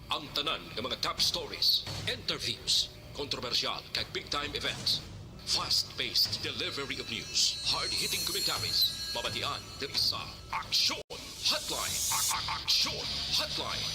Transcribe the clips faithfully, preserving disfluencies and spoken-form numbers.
Ang tanan nga mga top stories, interviews, kontrobersyal kag big time events. Fast-paced delivery of news, hard-hitting commentaries, mabatian diri sa Aksyon Hotline. A- a- Aksyon Hotline.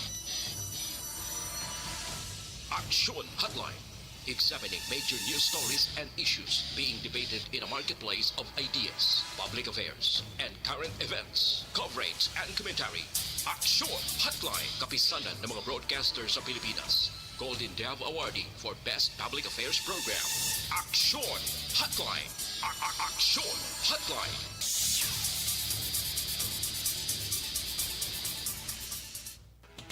Aksyon Hotline. Examining major news stories and issues being debated in a marketplace of ideas, public affairs, and current events. Coverage and commentary. Aksyon Hotline. Kapisanan ng mga broadcaster sa Pilipinas. Golden Dove Awardee for Best Public Affairs Program. Aksyon Hotline. A- a- Aksyon Hotline.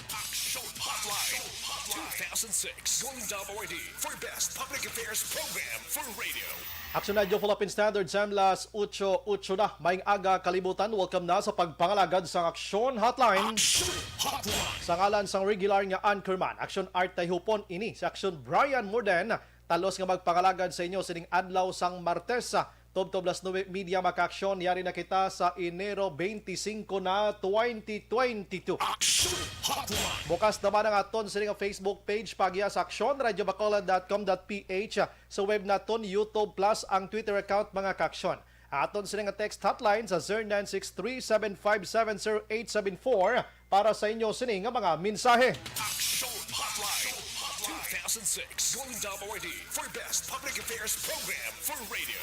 Aksyon Hotline. Two thousand six Golden Dove Awardee for Best Public Affairs Program for Radio. Aksyon Radio Philippine Standard, Sam, las ocho ocho na. Maayong aga, kalibutan. Welcome na sa pagpangalagad sang Aksyon Hotline. Aksyon Hotline. Sa ngalan sang regular nga anchorman, Aksyon Art Tayhupon, ini si Aksyon Brian Morden. Talos nga magpangalagad sa inyo sining adlaw sang Martes, ah, tubtob las nuebe media, mga ka-aksyon. Yari na kita sa Enero twenty-cinco na, twenty twenty-two. Aksyon Hotline. Bukas naman ang aton sini nga Facebook page, pagiya sa aksyon radio bacolod dot com dot p h, sa web naton, YouTube, plus ang Twitter account, mga ka-aksyon. Aton sini nga text hotline sa zero nine six three seven five seven zero eight seven four para sa inyo sini nga mga mensahe. Aksyon Hotline. Two thousand six Golden Dove Awardee for Best Public Affairs Program for Radio.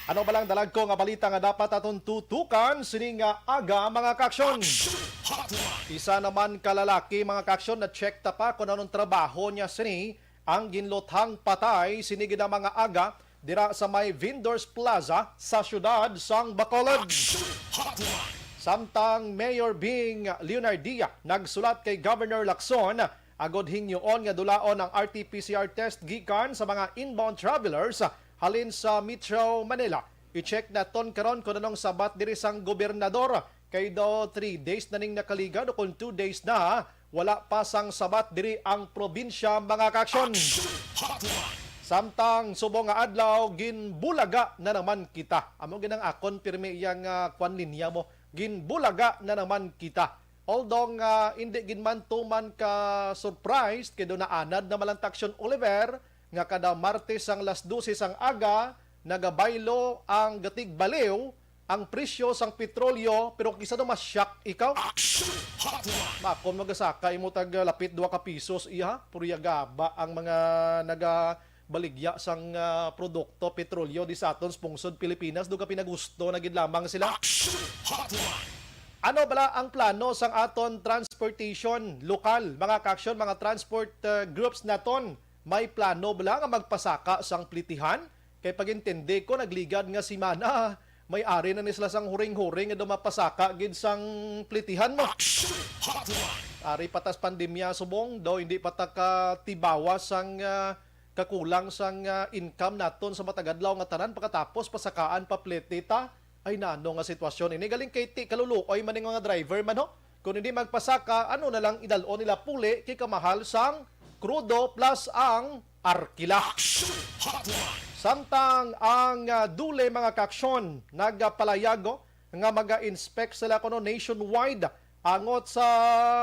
Ano ba lang dalag ko nga balita nga dapat aton tutukan sini nga aga, mga ka-aksyon? Aksyon Hotline. Isa naman ka lalaki, mga ka-aksyon, na-check ta pa kung anong trabaho niya sini, ang ginluthang patay sini gid nga mga aga dira sa may Vendors Plaza sa siyudad sang Bacolod. Aksyon Hotline. Samtang Mayor Bing Leonardia nagsulat kay Governor Lacson agod hingyoon nga dulaon ang R T P C R test gikan sa mga inbound travelers halin sa Metro Manila. I-check naton karon kung anong sabat diri sang gobernador, kay daw three days na ning nakaligad o kung two days na, wala pa sang sabat diri ang probinsya, mga ka-aksyon. Aksyon Hotline. Samtang subong nga adlaw, ginbulaga na naman kita. Amo gid ang akon pirmi iyang, ah, kwan linya mo. Ginbulaga na naman kita. Although nga hindi gid man tuman ka surprised kay do naanad na man lang ta, Aksyon Oliver, nga kada Martes sang las dose sang aga nagabaylo ang gatigbaliw ang presyo sang petrolyo, pero kisa daw ma-shock ikaw? Aksyon Hotline. Makon magasaka imo tag lapit dua ka pisos, iya, purya gaba ang mga nagabaligya sang, ah, produkto, petrolyo, di sa aton sa pungsod Pilipinas, do ka pinagusto na gid lamang sila. Aksyon Hotline. Ano bala ang plano sang aton transportation lokal, mga ka-aksyon, mga transport, ah, groups naton? May plano bala nga magpasaka sang plitihan? Kay pag-intindi ko, nagligad nga simana, may ari na ni sila sang huring-huring nga dumapasaka gid sang plitihan mo. Aksyon Hotline. Ari pa tas pandemya subong, daw hindi pa ta katibawa sang, ah, kakulang sang, ah, income naton sa matag adlaw nga tanan, pagkatapos pasakaan pa pliti ta. Ay, nano nga sitwasyon ini? Galing kay ti kaluluoy man ning mga driver man, ho. Kung hindi magpasaka, ano na lang idal-on nila puli kay kamahal sang krudo plus ang arkila. Aksyon Hotline. Samtang ang, ah, dule, mga ka-aksyon, nagapalayago nga maga-inspect sila kuno nationwide angot sa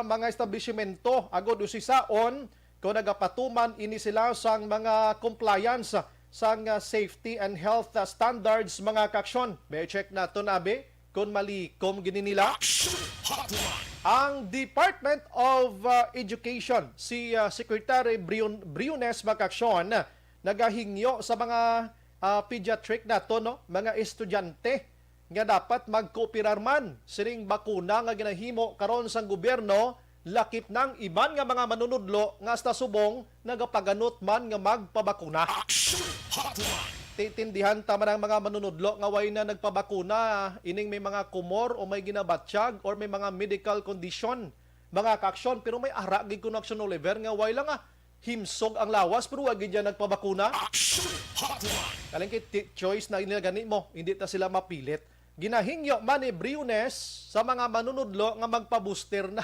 mga establisimento agod usisaon kung nagapatuman ini sila sang mga compliance sang, ah, safety and health, ah, standards, mga ka-aksyon. May check naton, abi, kung malikom gini nila. Aksyon Hotline. Ang Department of, ah, Education, si, ah, Secretary Brion-, Briones, mga ka-aksyon, nagahingyo sa mga, ah, pediatric nato, no, mga estudyante nga dapat magkooperar man sining bakuna nga ginahimo karon sang gobyerno, lakip na ang iban nga mga manunudlo nga hasta subong nagapaganot man nga magpabakuna. Aksyon Hotline. Titindihan ta man ang mga manunudlo nga way na nagpabakuna, ining may mga kumor o may ginabatyag or may mga medical condition, mga ka-aksyon, pero may ara gid kuno, Aksyon Oliver, nga way lang, ah, himsog ang lawas, pero wa gid yan nagpabakuna. Aksyon Hotline. Kaling kay ti-, choice na nila gani mo, hindi ta sila mapilit. Ginahingyo man ni Briones sa mga manunudlo nga magpa-booster na.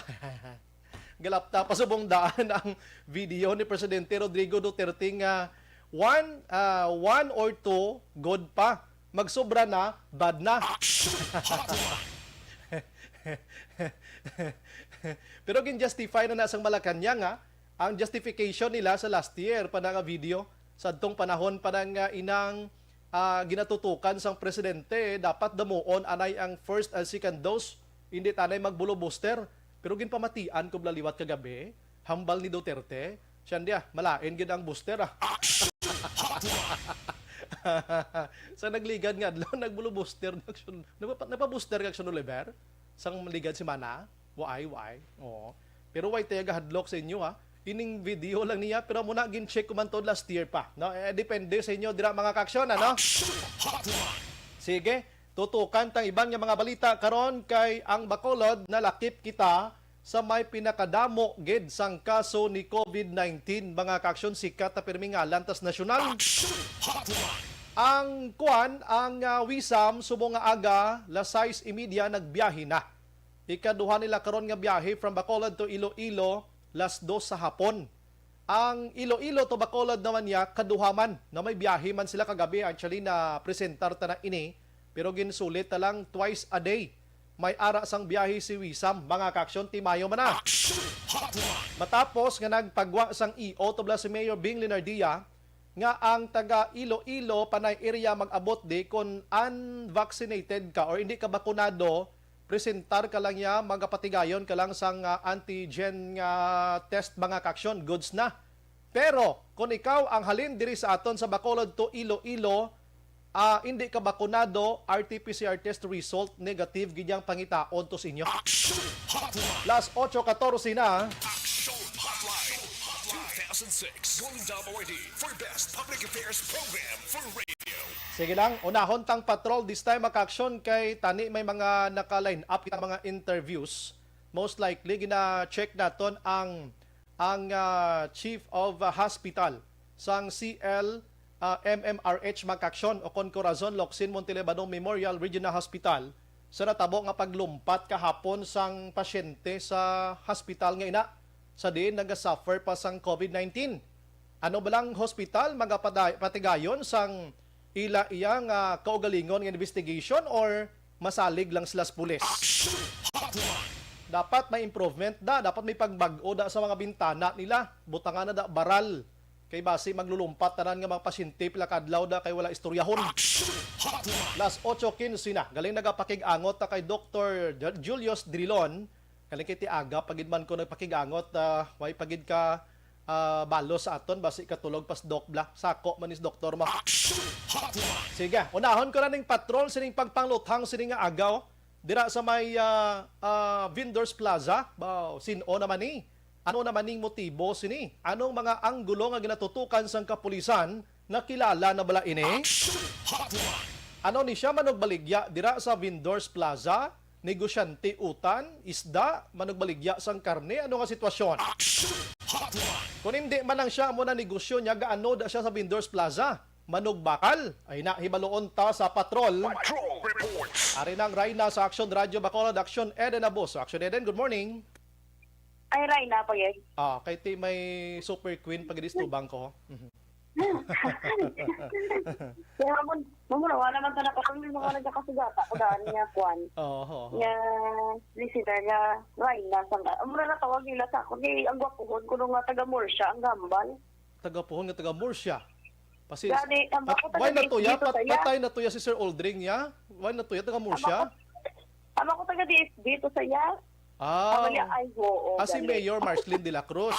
Galapta pa subong daan ang video ni Presidente Rodrigo Duterte nga one, ah, one or two, good pa. Magsobra na, bad na. Aksyon Hotline. Pero gin-justify na na sang Malacañang, ah, Ang justification nila sa last year pa na nga video, sa adtong panahon pa na nga inang, ah, ginatutukan sang presidente, dapat damuon anay ang first and second dose, hindi tanay magbulo booster. Pero ginpamatian ko bala liwat kagabi, hambal ni Duterte, siya, "Hindi, ah, malain gid ang booster, ah." Sa nagligad nga adlaw, nagbulo booster na action. Nagpa-, nagpa-booster ka, Action Oliver? Sang ligad semana? Waay, waay. Oo. Pero way tayo gahadlok sa inyo, ha. Ining video lang niya, pero muna gin-check ko man to last year pa. No? Eh, depende sa inyo dira, mga kaaksyon, ano? Sige, tutukan tang iban nga mga balita karon kay ang Bacolod nalakip kita sa may pinakadamo gid sang kaso ni covid nineteen, mga kaaksyon, sikat na pirmi ngalan tas nasyonal. Ang kuan, ang, ah, wisam, sumo nga aga, las sais y media, nagbiyahe na. Ikaduha nila karon nga biyahe from Bacolod to Iloilo, las dos sa hapon. Ang Iloilo to Bacolod naman niya, kaduha man, na may biyahe man sila kagabi. Actually, na-presentar ta na ini, pero ginsulit ta lang twice a day. May ara sang biyahe si Wisam, mga kaaksyon, timayo man na. Matapos nga nagpagwa sang E O to bala si Mayor Bing Leonardia, nga ang taga Iloilo, Panay area, mag-abot di kon unvaccinated ka or hindi ka bakunado, presentar ka lang niya, magapatigayon ka lang sang, ah, antigen nga test, mga kaaksyon, goods na. Pero kung ikaw ang halin diri sa aton sa Bacolod to Iloilo, ah, hindi ka bakunado, R T P C R test result negative gid yang pangitaon to sa inyo. Action Hotline. Las ocho katorse na. Action Hotline. Two thousand six Golden Dome Awardee for Best Public Affairs Program for Radio. Sige lang, unahon tang patrol this time, mga kaaksyon, kay tani may mga naka-line up kita mga interviews. Most likely, gina-check naton ang, ang, ah, Chief of, ah, Hospital sang C L, ah, M M R H, mga kaaksyon, o kon Corazon Locsin Montelebanong Memorial Regional Hospital, sa natabo nga paglumpat kahapon sang pasyente sa hospital nga ina, sa diin nagasuffer pa sang covid nineteen. Ano ba lang hospital magapaday-, patigayon sang ila iya nga kaugalingon nga investigation or masalig lang sila sa pulis? Action Hotline. Dapat may improvement da, dapat may pagbag-o da sa mga bintana nila. Butangan na da baral. Kay basi maglulumpat tanan nga mga pasyente pila ka adlaw da kay wala istoryahon. Action Hotline. Las ocho quince na. Galing nagapakig-angot ta kay Doktor Ju-, Julius Drilon. Galing kay ti aga pa gid man ko nagpakig-angot, ah, way pa gid ka, ah, balos sa aton, basi katulog pas Doc bla. Sako man is doktor mo. Action Hotline. Sige, unahon ko na ning patrol sining pagpangluthang sining nga agaw dira sa may, ah, ah, Vendors Plaza. Ba, sin-o naman ni? Ano naman ning motibo sini? Anong mga anggulo nga ginatutukan sang kapulisan? Nakilala na bala ini? Action Hotline. Ano ni siya manugbaligya dira sa Vendors Plaza? Negosyante utan, isda, manugbaligya sang karne? Ano nga sitwasyon? Action Hotline. Kung hindi man lang siya amo na negosyo niya, gaano da siya sa Vendors Plaza? Manugbakal? Ay na, hibaluon ta sa patrol. Patrol Reports. Ari na ang Rayna sa Action Radio Bacolod, Action Eden Abuso. Action Eden, good morning. Ay, Rayna pa yun. Ah, kay ti may super queen pag tubang ko. Mhm. Kaya mo, mo, wala naman ta nakapang mga nagkakasugata ko daan niya, kwan. Oo, oo, oo. Nga, listener niya, Rayna, sa nga. Mura na tawag nila sa ako, ni, ang gwapuhon ko nung nga taga Murcia, ang gambal. Taga Puhon nga taga Murcia. Pasi, Gani, ang pat-, ako taga why na D S D tuya? to Pat-, saya. Patay na tuya si Sir Aldrin, ya? Why na tuya? Taga Murcia? Ang ako, ang ako taga D S D to saya. Ah. Ang wala, ay, oo, Ah, si gali. Mayor Marcelin de la Cruz.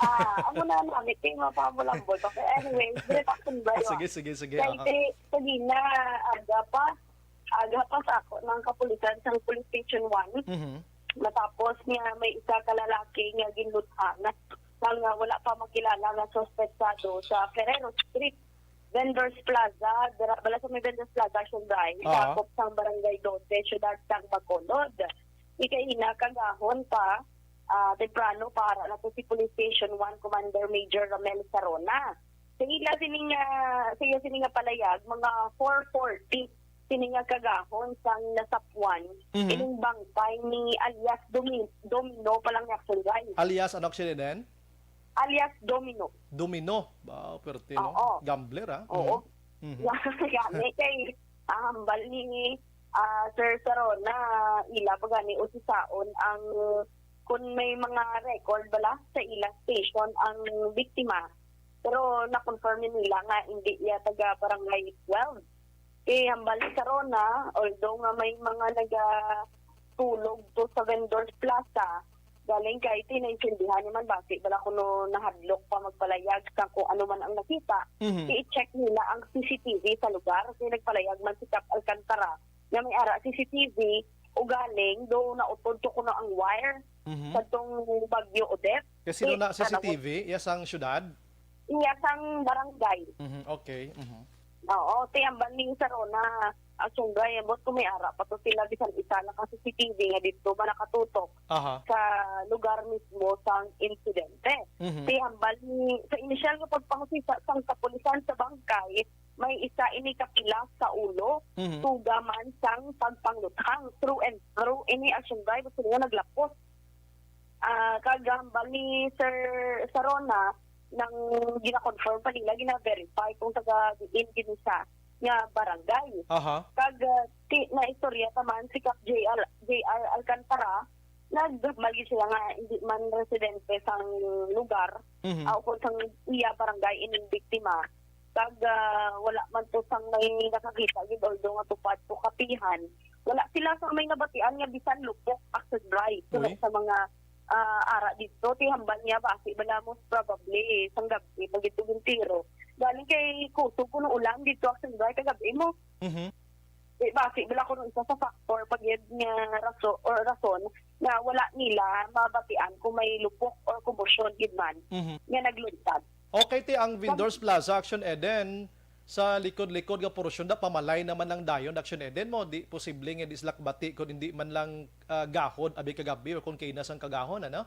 Ah, amo na namin, kay mapamulambol pa. Pero anyway, dire pa akong Ah, bayo. sige, sige, sige. Kay Aha. ti-, kanina, aga pa, aga pa sa ako, ng kapulisan sa Police Station one. Mhm. Matapos niya, may isa ka lalaki nga ginluthan nga wala pa makilala nga suspetsado sa Ferrero Street Vendors Plaza, dira bala sa may Vendors Plaza, Sugay, Ah. sakop sang Barangay Doce, Siyudad sang Bacolod. Ikaina kagahon pa, ah, temprano para na to si Police Station one Commander Major Ramel Sarona. Sa ila sining, ah, sa iya sining nga palayag, mga four forty sini nga kagahon sang nasapwan Mhm. ining bangkay ni alias Domi-, Domino pa lang ni Action Guy. Alias, ano, Action Eden? Alias Domino. Domino. Ba, perte, no? Oo. Gambler, ah. Oo. Mhm. Mhm. Gani kay, ah, hambal ni, ah, Sir Sarona, ila pa gani usisaon ang kung may mga record bala sa ila station ang biktima. Pero na-confirm ni nila nga hindi iya taga Barangay twelve. Kay hambal ni Sarona, although nga may mga nagatulog to sa Vendors Plaza, galing kay tinaintindihan niya man basi bala kuno nahadlok pa magpalayag sa kung ano man ang nakita. Mhm. I-check nila ang C C T V sa lugar. Kay nagpalayag man si Kap Alcantara nga may ara C C T V, ugaling do nautod to kuno ang wire Mhm. sa tong Bagyo Odette. Kasi Eh, doon na ano C C T V, yes, ang syudad? Iya sang barangay. Mhm, okay. Mhm. Oo, ti hambal ni Sarona, asungay, ambot kung may ara pa to sila, bisan isa lang ka C C T V nga dito ba nakatutok Aha. sa lugar mismo sang insidente. Mhm. Ti hambal ni, sa inisyal nga pagpangusisa sang kapulisan sa bangkay, may isa ini kapilas sa ulo, Mhm. tuga man sang pagpangluthang. Through and through, ini asungay, gusto niya naglapos. Ah, kag hambal ni Sir Sarona, nang gina-confirm pa nila, gina-verify kung taga diin gid siya nga barangay. Aha. Kag, ah, ti-, naistorya pa man si Kap J R, J R Alcantara, naghambal gid sila nga hindi man residente sang lugar, Mhm. ah, ukon sang iya barangay ining biktima. Kag, ah, wala man to sang may nakakita gid, although nga tupad to kapihan. Wala sila sang may nabatian nga bisan lupok, Action Bri, suno Uy. sa mga, ah, ara dito. Ti hambal niya, basi bala most probably sang gabi pa gid to gintiro. Galing kay kusog kuno ulan dito, Action Bri, kagabi mo. Mhm. Di, basi bala kuno isa sa factor pa gid nga raso-, or rason nga wala nila mabatian kung may lupok or komosyon gid man Mhm. nga nagluntad. Okay, ti ang Vendors Plaza, Action Eden, sa likod-likod nga porsyon da, pamalay naman lang dayon, Action Eden mo, di posible nga di sila kabati kung hindi man lang, ah, gahod, abi kagabi, or kung kaina sang kagahon, ano?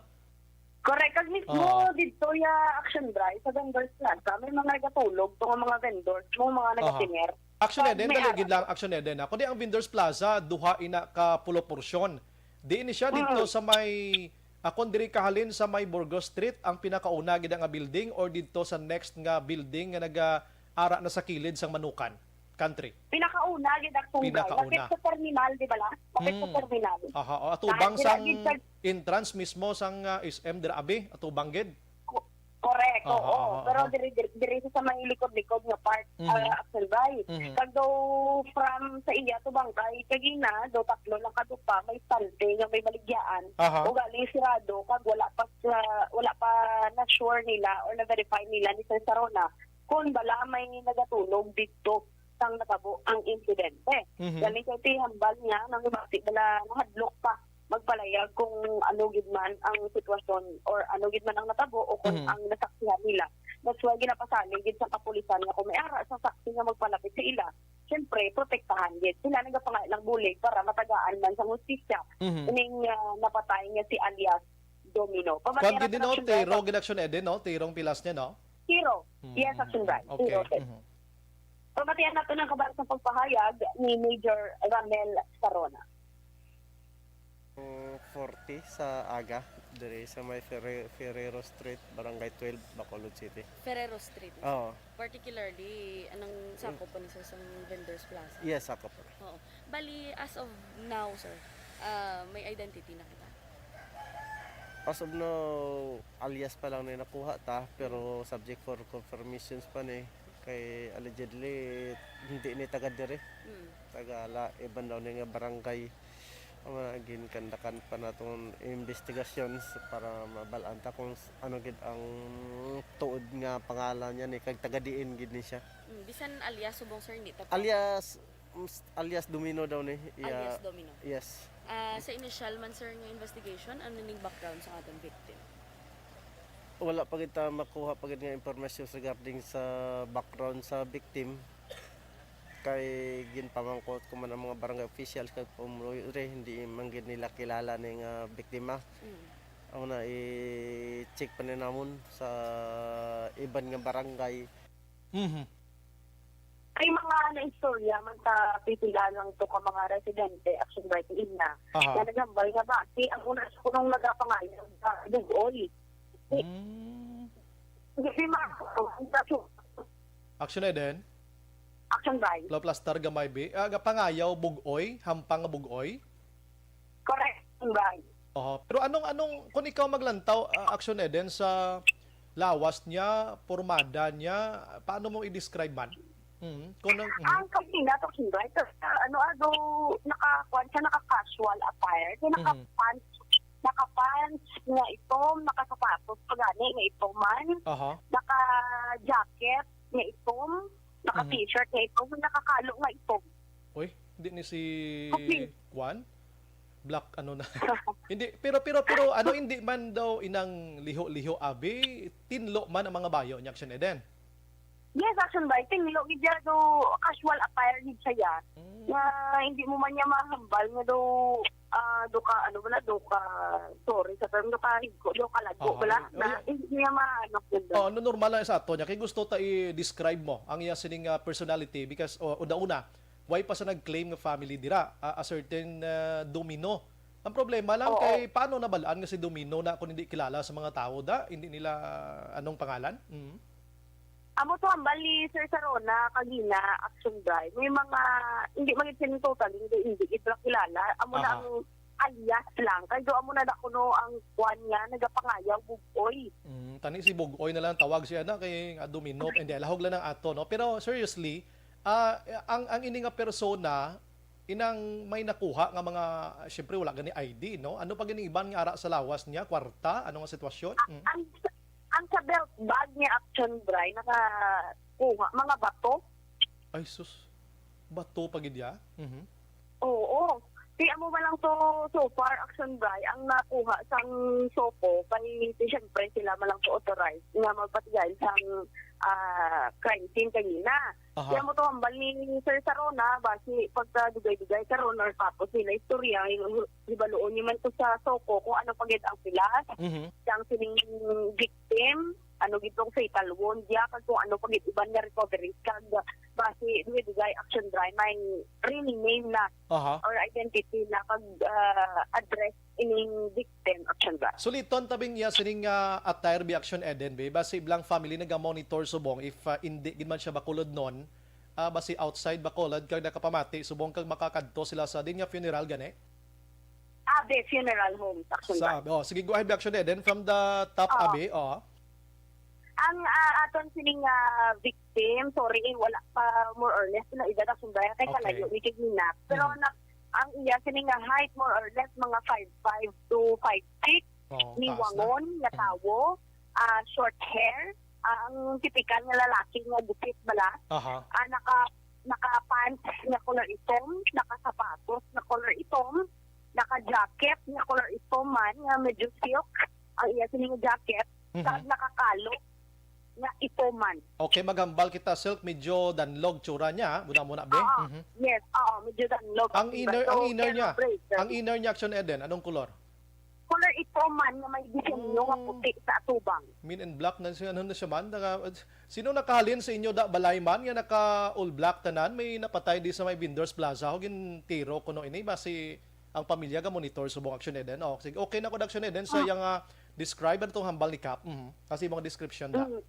Correct. Kag mismo Oo. dito ya Action Bri, sa Vendors Plaza, may mga nagatulog, to nga mga vendors, mo mga Aha. nagatiner. Action Pag Eden, may dali ara gid lang, Action Eden, ha? Kundi ang Vendors Plaza, duha ina ka pulo porsyon. Diin ni siya didto Mm. sa may, akon diri kahalin sa may Burgos Street, ang pinakauna gid nga building, or didto sa next nga building nga naga-ara na sa kilid sang Manukan Country? Pinakauna gid, Action Bri. Pinakauna. Lapit sa terminal, di ba la? Lapit sa Mm. terminal. Aha, o, atubang Ah, dira sang gid sa entrance mismo sang, ah, S M dira, abi, atubang gid. Ko-, correct, Aha, oo. aha, Pero aha. diri, diri, diri sa may likod-likod nga part, Mhm. ah, Action Bri. Mhm. Kag daw from sa iya to bangkay, kagina, daw tatlo lang ka dupa, may stante nga may baligyaan. Aha. Ugali sirado, kag wala pa sa, wala pa na-sure nila or na-verify nila ni Sir Sarona kung bala may nagatulog didto sang natabo ang insidente. Mhm. Gani kay ti hambal niya, nang basi bala nahadlok pa magpalayag kung ano gid man ang sitwasyon or ano gid man ang natabo o kung Mhm. ang nasaksihan nila. That's why ginapasalig gid sa kapulisan nga kung may ara sa saksi nga magpalapit sa ila, siyempre, protektahan gid. Sila nagapangay lang bulig para matagaan man sa hustisya Mhm. ining, ah, napatay nga si alias Domino. Kuwan Pamatian gid, nato no? na Action Bri. Tiro gid, Action Eden, no? Tirong pilas niya, no? Tiro. Mhm, Yes, Action mhm. Bri. Okay. Tiro, sir. Mhm. Pamatian nato ng kabalas ng pagpahayag ni Major Ramel Sarona. Forty sa aga, diri sa may Ferre-, Ferrero Street, Barangay twelve, Bacolod City. Ferrero Street. Oo. Particularly, anong sakop po ni sir sa Vendors Plaza? Yes, sakop po. Oo. Bali, as of now, sir, ah, may identity na kita? As of now, alias pa lang na nakuha ta, pero Mm. subject for confirmations pa ni. Kay allegedly, hindi ni taga diri. Mm. Taga la, iban daw ni nga barangay. Ang mga ginkandakan pa naton investigations para mabalaan ta kung s-, ano gid ang tuod nga pangalan niya ni, kag taga diin gid ni siya. Mm, bisan alias subong, sir, hindi ta pa Alias, mm, s-, alias Domino daw ni. Iya, Alias Domino. Yes. Ah, sa initial man, sir, nga investigation, ano ning background sa atong victim? Wala pa kita makuha pa gid nga impormasyon regarding sa background sa victim. Kay ginpamangkot ko man ang mga barangay officials kag pumuluyo diri, hindi man gid nila kilala ni nga biktima. Mm. Amo na, i-check pa ni namon sa iban nga barangay. Mhm. Ay, mga naistorya man sa pipila lang to ka mga residente, Action Bri, ina, Aha. nga naghambal nga basi ang una sa kunong nagapangayo sa Dugoy. Mm. Hindi, mga Action Eden? Action Bri. Lo plastar gamay, bi. Ah, gapangayaw bug-oy, hampang nga bug-oy? Correct, Action Bri. Oho. Pero anong, anong, kung ikaw maglantaw, ah, Action Eden, sa lawas niya, pormada niya, paano mo i-describe man? Mm. Kung ang, mm. Ang kagina to, King Bright, ah, ano, ah, do, naka-, kuwan siya, naka-casual attire. So, Mhm. naka-pants, naka-pants nga itom, naka-sapatos pa gani nga itom man, Aha. naka-jacket nga itom, Mhm. naka-t-shirt nga itom, naka-kalo nga itom. Uy, hindi ni si Okay. Kwan? Black, ano na. Hindi, pero, pero, pero, ano, hindi man daw inang liho-liho, abi, tinlo man ang mga bayo niya, Action Eden. Yes, Action Bright, tinlo gid siya, do casual attire gid siya. Mm. Nga hindi mo man niya mahambal nga do, ah, do ka, ano bala, do ka, sorry sa term, do ka higko, do ka lago Oh, bala, oh, na yeah. hindi niya maano ko do. Oh, ano, normal lang sa ato niya. Kay gusto ta i-describe mo ang iya sining, ah, personality because, oh, una-una, why pa sa nag-claim nga family dira, ah, a certain, ah, Domino. Ang problema lang Oo. kay paano nabalaan nga si Domino na kung hindi kilala sa mga tao da, hindi nila, ah, anong pangalan? Mm. Amo to ang bali, Sir Sarona, kagina, Action Bright. May mga, hindi man gid sila totally, hindi, hindi gid sila kilala. Amo na Aha. ang alias lang. Kay do amo na na kuno ang kwan niya, nagapangayaw, Bugoy. Mm, tani si Bugoy na lang tawag siya na kay, ah, Domino. Hindi, lahog lang ang ato, no? Pero seriously, ah, ang, ang ini nga persona, inang may nakuha nga mga, siyempre, wala gani I D, no? Ano pa gani iban nga ara sa lawas niya? Kwarta? Ano nga sitwasyon? A-, Mm. ang, ang sa belt bag niya, Action Bright, nakakuha, mga bato. Ay, sus. Bato pa gid ya? Mhm. Oo. Di amo man lang to, so far, Action Bright, ang nakuha sang SOCO, kay, di, syempre, sila man lang to authorized nga magpatigayon sang, ah, crime scene kanina. Aha. Kaya mo to hambal ni Sir Sarona, basi pagkadugay-dugay karon or tapos nila istorya, yung hibaluon niyo man to sa SOCO kung ano pa gid ang pilas, Mhm. sang sining victim, ano gid tong fatal wound, ya, kag kung ano pa gid iban nga recoveries, kag basi dugay-dugay Action Bright may real name na Aha. or identity na kag, ah, address ining victim, Action Bright. Suliton ta bing iya sining, ah, attire bi, Action Eden, bi. Basi iblang family nagamonitor subong if, ah, indi gid man siya Bacolodnon, ah, basi outside Bacolod kag nakapamati subong kag makakadto sila sa din nga funeral gani? Abi Funeral Home, Action Sa, Bright. Oh, sige, go ahead, Action Eden, from the top, Oo. Abi, oh. Ang, ah, aton sining, ah, victim, sorry, eh, wala pa, more or less, na edad, Action Bright, kay Okay. kalayo ni kagina. Pero Mm. na, ang iya sini nga height, more or less, mga five five to five six, Oh, taas na. niwangon nga Mm. tawo, ah, short hair, ah, ang tipikal nga lalaki nga gupit bala. Aha. Ah, naka, naka-pants nga color itom, naka-sapatos nga color itom, naka-jacket nga color itom man, nga medyo silk ang iya sini nga jacket, Mhm. kag nakakalo nga itom man. Okay, maghambal kita, silk, medyo danlog tsura niya, muna-muna, be. Oo. Mhm. Yes, oo, medyo danlog. Ang Action inner, Bright. ang So, inner pero niya, break, ang inner niya, Action Eden, anong color? Color itom man nga may disenyo nga Oh. puti sa atubang. Men in black na siya, ano na siya man? Naka-, sino nakahalin sa inyo da balay man nga naka all black tanan? May napatay di sa may Vendors Plaza. Ho, gintiro kuno ini. Basi ang pamilya ga-monitor subong, Action Eden. Oh, sige. Okay na ko, Action Eden, sa Ah. iyang, ah, describe. Ano tong hambal ni Kap? Mhm. Kasi mga description na. Mm.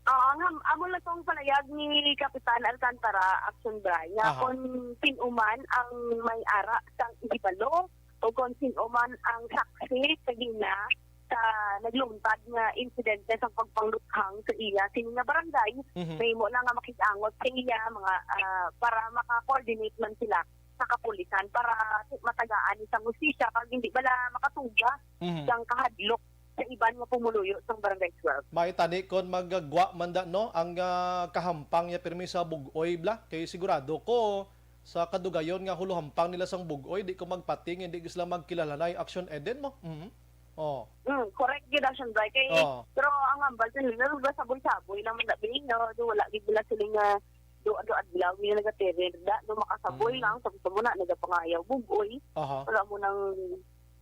Oo, ang ham-, amo lang tong palayag ni Kapitan Alcantara, Action Bright, nga Aha. kung sin-o man ang may ara sang ihibalo o kung sin-o man ang saksi kagina sa naglungtad nga insidente sa pagpangluthang sa iya sini nga barangay, Mhm. mahimo na nga makig-angot sa iya, mga, ah, para maka-coordinate man sila sa kapulisan para matagaan ni sang hustisya kag hindi bala makatuga Mhm. sang kahadlok sa iban nga pumuluyo sang Barangay twelve. May tani kon magagwa man da, no, ang, ah, kahampang niya pirmi sa Bug-oy bala, kay sigurado ko sa kadugayon nga huluhampang nila sang Bug-oy, di ko magpating, hindi sila magkilalanay. Action Eden mo. Mhm. Oh. Mm, correct gyud, Action Bright. Kay, Oh. pero ang hambal sa nila, saboy-saboy lang man da, Bing, no? Do, wala gid nila sila nga do, do adlaw nga nagatirid da, do makasaboy Mm. lang, sa gusto mo na, nagapangayaw, Bug-oy. Aha. Wala mo nang,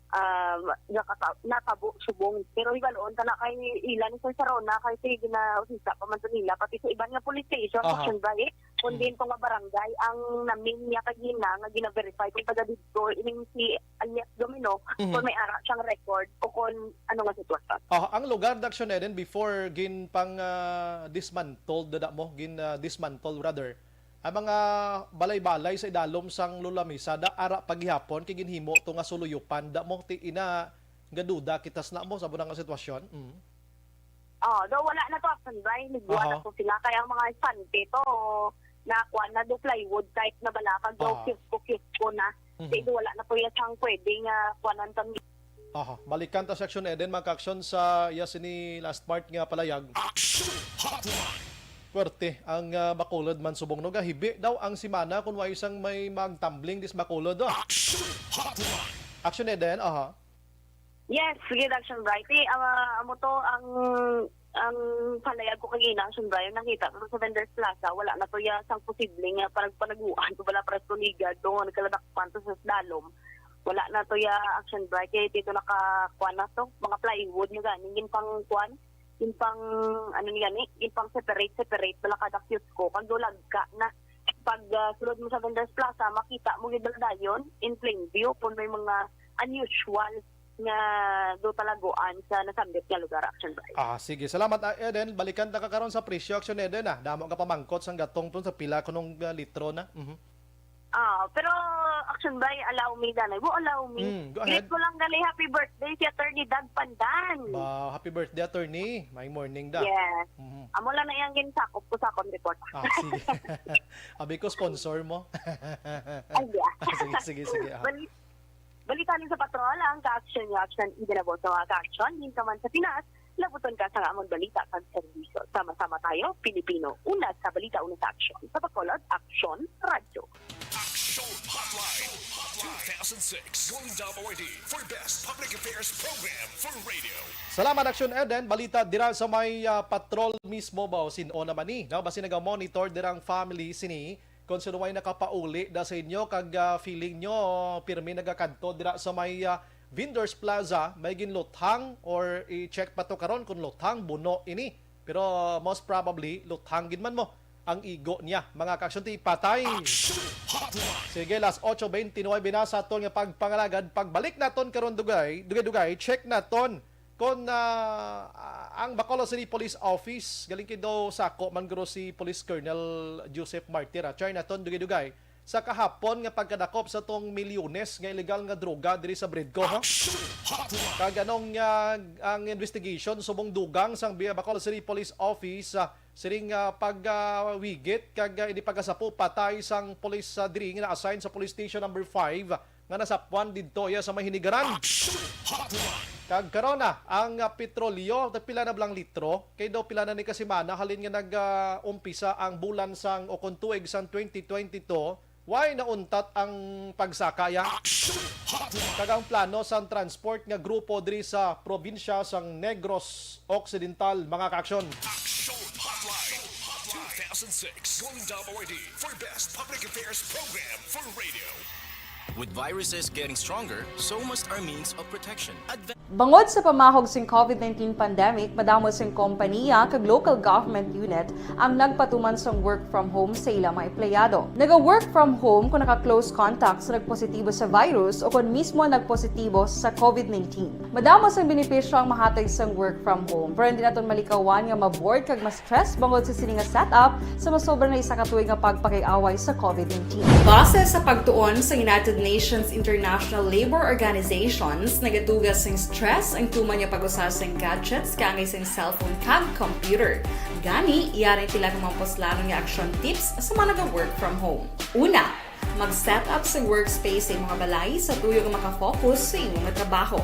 ah, nakata-, natabo subong. Pero hibaloon ta na kay ila ni Sir Sarona, kay sige na, usisa pa man to nila, pati sa iban nga police station, Aha. Action Bright, kung Mm. din to nga barangay, ang namin niya kagina nga gina-verify kung taga dito, ining si alias Domino, Mhm. kung may ara siyang record o kung ano nga sitwasyon. Ah, ang lugar, Action Eden, before ginpang, ah, dismantled, dada mo, gin, ah, dismantle rather, ang mga balay-balay sa idalom sang Lola Misa da ara pa gihapon kay ginhimo to nga suluyupan da mo ti ina nga duda kita sa namo sa amo na nga sitwasyon. Mm. Oh, do wala na to, Action Bray. Nagbuhat Aha. na to sila. Kaya ang mga espante to, na kuan na do plywood type na bala. Kag do Aha. kiosko-kiosko na. Mhm. Kaya do wala na to yung sang pwede nga kuanan kami. Aha. Balikan ta sa Action Eden, mga ka-action, sa iya sini last part nga palayag. Action Hotline! Puwerte ang ah, Bacolod man subong, no? Gahibi daw ang simana kung wa isang may magtumbling dis Bacolod, oh. Action Hotline! Action Eden, aha. Yes, sige, Action Brighty. Ang ah, amo to ang ang palayag ko kagina, Action Brighty, nakita ko sa Vendors Plaza, wala na to ya sang posible nga parang panaguan to bala para sa tuligan to nga nagkaladakpan to sa slalom. Wala na to ya Action Brighty, kay dito nakakuan na to, mga plywood nga gani, gin pang kuan, gin pang ano ni gani, gin pang separate separate bala kada kiosko kag do lagka na. Pag ah, sulod mo sa Vendors Plaza, makita mo gid bala dayon in plain view kung may mga unusual nga do talaguan sa nasambit nga lugar, Action Bright. Ah, sige. Salamat, ah, Eden. Balikan ta ka karon sa presyo, Action Eden, ah. Damo ka pamangkot sang gatong pun sa pila kunong ah, litro na. Mhm. Ah, pero Action Bright, allow me danay. Mo allow me. Mm, go ahead. Greet ko lang gali, happy birthday si Attorney Doug Pandan. Ba, happy birthday, Attorney. May morning da. Yes. Mhm. Amo lang na iyang ginsakop ko sa akong report. Ah, sige. Abi ko sponsor mo. Ay, yeah. Ah, sige, sige, sige. Ah. Bali, Balita ni sa patrol, ang ka-action nga action, iginabot sa mga ka-action, din ka man sa Pinas, labuton ka sa nga amon balita kag serbisyo. Sama-sama tayo, Pilipino, una sa balita, una sa aksyon. Sa Bacolod, Aksyon Radyo. Action Hotline, two thousand six, Golden Double I D for Best Public Affairs Program for Radio. Salamat, Action Eden. Balita dira sa may ah, patrol mismo ba o sin-o naman ni? No? Basi naga-monitor dirang family sini kung sino may nakapauli da sa inyo kag ah, feeling nyo pirmi nagakadto dira sa may ah, Vendors Plaza, may ginluthang or i-check pa to karon kung luthang, buno ini. Pero most probably, luthang gid man mo ang igo niya. Mga ka-action, ti patay. Action Hotline! Sige, las ocho veintinuebe na sa aton nga pagpangalagad. Pagbalik naton karon dugay, dugay-dugay, check naton kon ah, ang Bacolod City Police Office, galing kay daw sako man guro si Police Colonel Joseph Martir, ah, try naton dugay-dugay sa kahapon nga pagkadakop sa tong milyones nga illegal nga droga diri sa Bridco, ha? Action Hotline! Kag anong ah, ang investigation subong dugang sang Bi- Bacolod City Police Office ah, siring ah, pagwigit kag ah, ini pagasapo patay sang police ah, diri nga na-assign sa Police Station Number five nga nasapwan didto iya sa may hinigaran. Action Hotline! Kag karon na, ang ah, petrolyo, pila na blang litro? Kay daw pila na ni ka semana halin nga nag-umpisa ang bulan sang o kon tuig sang twenty twenty-two, way nauntat ang pagsaka ya? Action Hotline! Kag ang plano sang transport nga grupo diri sa probinsya sang Negros Occidental, mga ka-aksyon. Action Hotline, two thousand six, Golden Double I D for Best Public Affairs Program for Radio. With viruses getting stronger, so must our means of protection. Adva- Bangod sa pamahog sing COVID nineteen pandemic, madamo sing kompaniya kag local government unit ang nagpatuman sang work from home sa ila mga empleyado. Naga-work from home kung naka-close contact sa nagpositibo sa virus o kon mismo nagpositibo sa COVID nineteen. Madamo sang benepisyo ang mahatag sang work from home, pero hindi naton malikawan nga ma-bored kag ma-stress bangod sa sini nga setup sa masobra na isa ka tuig nga pagpakig-away sa COVID nineteen. Base sa pagtuon sa United Nations International Labor Organizations, nagatuga sing stress ang tuman nga pag-usa sing gadgets kaangay sing cellphone kag computer. Gani, yari sila nga mga puslanon nga action tips sa mga naga-work from home. Una, mag-set up sa workspace sa imong balay sa tuyo nga makafocus sa imong trabaho.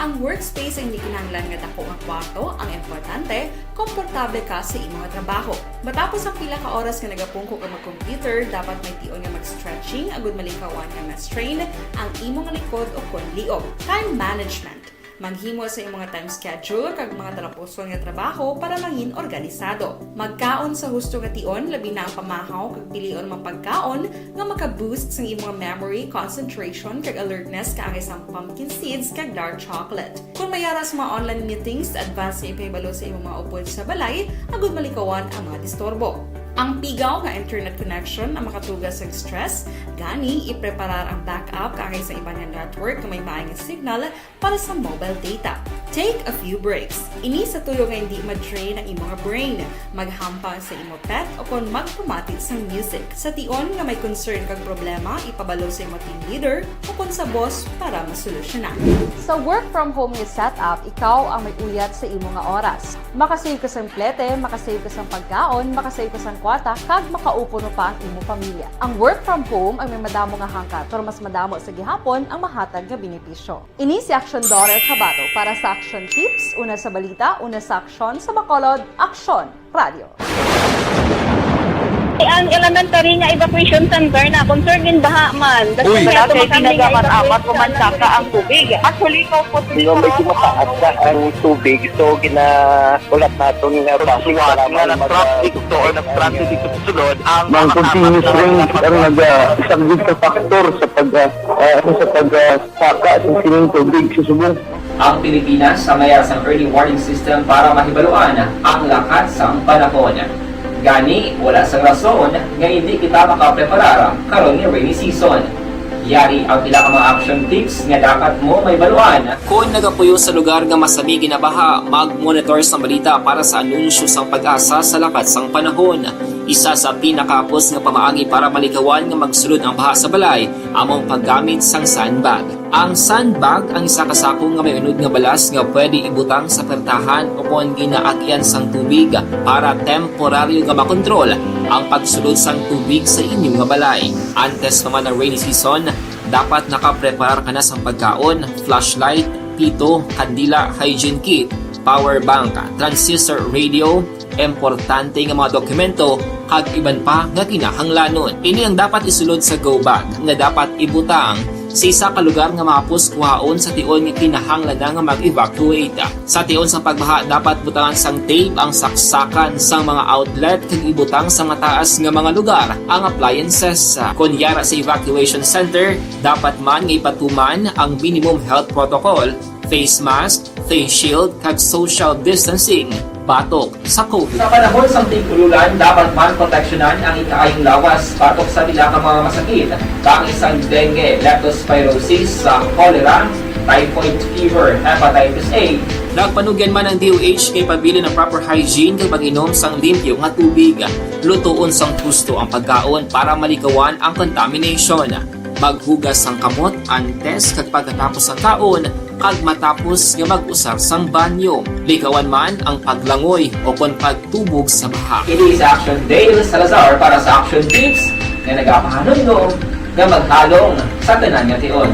Ang workspace ay hindi kinahanglan nga dako nga kwarto, ang importante, komportable ka sa imong trabaho. Matapos ang pila ka oras nga nagapungko ka mag-computer, dapat may tion nga mag-stretching agud malikawan nga ma-strain ang imong likod o kon liog. Time management. Maghimo sa imong time schedule kag mga talapuson nga trabaho para mangin organisado. Magkaon sa husto nga tion, labi na ang pamahaw kag pilion mga pagkaon nga maka-boost sang imong memory, concentration, kag alertness kaangay sang pumpkin seeds kag dark chocolate. Kung may ara sa mga online meetings, advance nga ipahibalo sa imong mga upod sa balay agud malikawan ang mga disturbo. Ang pigaw nga internet connection ang makatuga sa stress, gani ipreparar ang backup kaangay sa iban nga network nga may maayong signal para sa mobile data. Take a few breaks. Ini sa tuyo nga hindi ma-drain ang imo nga brain. Maghampang sa imo pet o kon magpamati sang music. Sa tion nga may concern kag problema, ipabalo sa imo team leader o kon sa boss para masolusyonan. Sa work from home nga setup, ikaw ang may uyat sa imo nga oras. Makasave ka sang plete, makasave ka sang pagkaon, makasave ka sang kwarta, kag makaupo mo pa ang imo pamilya. Ang work from home ang may madamo nga hangkat, pero mas madamo sa gihapon ang mahatag nga benepisyo. Ini si Action Daughter Kabato para sa Action Tips, una sa balita, una sa aksyon, sa Bacolod, Aksyon Radio. Ang elementary nga evacuation center na concerned in baha man. Uy. Wala kay ginagamit apat o man saka ang tubig. Actually, ikaw po. Medyo mataas na ang tubig, so ginahulat naton nga bus para nga mag- nag-traffic to or nag-traffic dito sa sulod ang mga continuous rain ang nag-, ah, isang big factor sa pag, ah, ah, sa pag, ah, saka sa sining tubig sa subong. Ang Pilipinas ang may sang early warning system para mahibaluan ang lakat sang panahon. Gani, wala sang rason nga hindi kita makapreparar karon nga rainy season. Yari ang pila ka mga action tips nga dapat mo mahibaluan. Kon nagapuyo sa lugar nga masami ginabaha, mag-monitor sang balita para sa anunsyo sang PAGASA sa lakat sang panahon. Isa sa pinakahapos nga pamaagi para malikawan nga magsulod ang baha sa balay amo ang paggamit sang sandbag. Ang sandbag ang isa ka sako nga may unod nga balas nga pwede ibutang sa pertahan o kon ginaagyan sang tubig para temporaryo nga makontrol ang pagsulod sang tubig sa inyo nga balay. Antes pa man ang rainy season, dapat nakapreparar ka na sang pagkaon, flashlight, pito, kandila, hygiene kit, power bank, transistor radio, importante nga mga dokumento, kag iban pa nga kinahanglanon. Ini ang dapat isulod sa go bag nga dapat ibutang sa isa ka lugar nga mahapos kuhaon sa tion nga kinahanglan na nga mag-evacuate. Sa tion sang pagbaha, dapat butangan sang tape ang saksakan sang mga outlet kag ibutang sa mataas nga mga lugar ang appliances. Kon yara sa evacuation center, dapat man nga ipatuman ang minimum health protocol, face mask, face shield, kag social distancing batok sa COVID. Sa panahon sang tig-ululan, dapat man proteksyonan ang ikaayong lawas batok sa pila ka mga masakit, kaangay sang dengue, leptospirosis, sa cholera, typhoid fever, hepatitis A. Nagpanugyan man ang D O H nga ipabilin ang proper hygiene kag pag-inom sang limpyo nga tubig. Lutoon sang husto ang pagkaon para malikawan ang contamination. Maghugas sang kamot antes kag pagkatapos sang kaon kag matapos nga mag-usar sang banyo. Likawan man ang paglangoy o kon pagtubog sa baha. Ini si Action Dale Salazar para sa Action Tips nga nagapahanumdom nga maghalong sa tanan nga tion.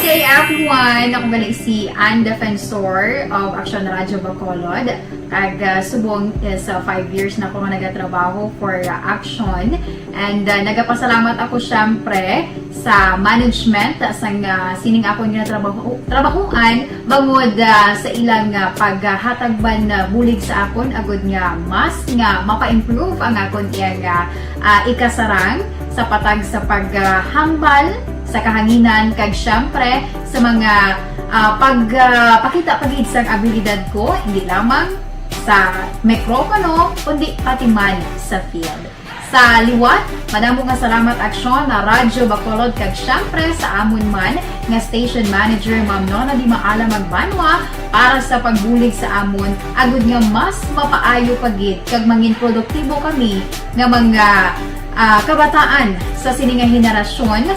Good day, everyone. Ako gali si Ann Defensor of Action Radio Bacolod. Kag, ah, subong is, ah, five years na ako nga nagatrabaho for, ah, Action. And, ah, nagapasalamat ako, syempre, sa management, ah, sang, ah, sining akon nga trabaho, trabahoan, bangod, ah, sa ilang, ah, paghatag man, ah, bulig sa akon, agud nga mas nga mapa-improve ang akon iyang, ah, ah, ikasarang sa patag sa paghambal sa kahanginan, kag syempre sa mga, ah, pag, ah, pakita pa gid sang abilidad ko, hindi lamang sa mikropono, kundi pati man sa field. Sa liwat, madamo nga salamat, Aksyon na Radyo Bacolod, kag syempre sa amon man nga station manager, Ma'am Nona Di Maala Magbanwa, para sa pagbulig sa amon, agud nga mas mapaayo pa gid kag mangin produktibo kami nga mga, ah, kabataan sa sini nga henerasyon.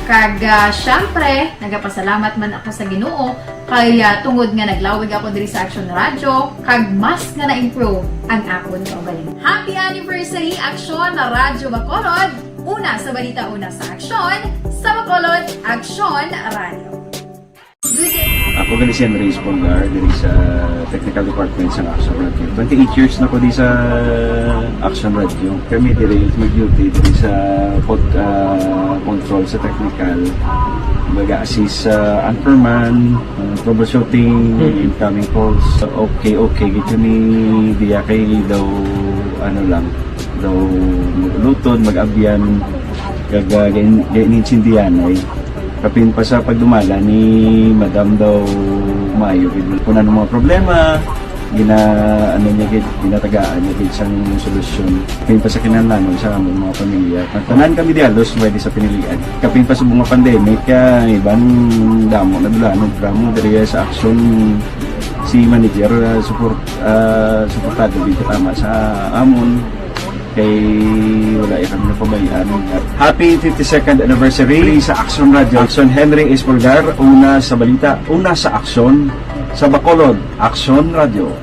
Kag, ah, syempre, nagapasalamat man ako sa Ginoo kay, ah, tungod nga naglawig ako diri sa Action Radio, kag mas nga na-improve ang akon kaugalingon. Happy anniversary, Action na Radyo Bacolod! Una sa balita, una sa aksyon, sa Bacolod, Action Radio. Good day. Ako gali si Andres Polgar, diri sa Technical Department sa Action Radio. Twenty-eight years na ko di sa Action Radio. Kami diri mag-duty diri sa pod-, ah, control sa technical. Baga assist sa anchorman, ah, troubleshooting, incoming calls. Okay, okay, gid kami diya kay daw, ano lang, daw mag-uluton, mag-abyan, kag, ah, gain-, gain-, intindihan ay. Kapin pa sa pagdumala ni Madam daw maayo gid. Kung ano mga problema, Gina-, ano niya gid, ginatagaan niya gid sang solusyon. Kapin pa sa kinahanglanon sa among mga pamilya. Tanan kami di halos pwede sa pinilian. Kapin pa sa mga pandemic, kay iban damo na dulanon, programa diri sa Action, si manager, ah, support, ah, suportado gid tama sa amon. Kay wala ya kami napabayaan. Happy fifty-second anniversary sa Action Radio. Action Henry Espolgar, una sa balita, una sa aksyon, sa Bacolod, Action Radio.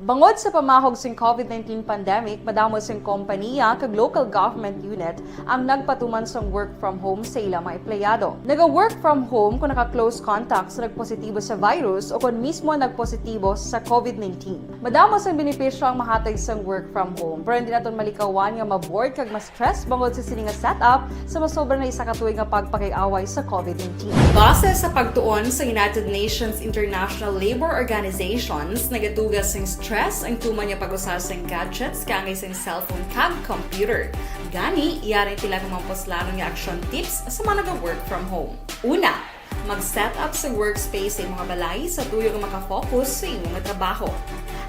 Bangod sa pamahog sing COVID nineteen pandemic, madamo sing kompaniya kag local government unit ang nagpatuman sang work from home sa ila mga empleyado. Naga-work from home kon naka-close contact sa nagpositibo sa virus o kon mismo nagpositibo sa COVID nineteen. Madamo sang benepisyo ang mahatag sang work from home, pero hindi naton malikawan nga ma-bored kag ma-stress bangod sa sini nga setup sa masobra na isa ka tuig nga pagpakig-away sa COVID nineteen. Base sa pagtuon sa United Nations International Labour Organizations, nagatuga sing stress ang tuman nga pag-usa sing gadgets kaangay sing cellphone kag computer. Gani, yari ang pila ka mga puslanon nga action tips sa mga naga-work from home. Una, mag-set up sa workspace sa imong balay sa tuyo nga makafocus sa imo nga trabaho.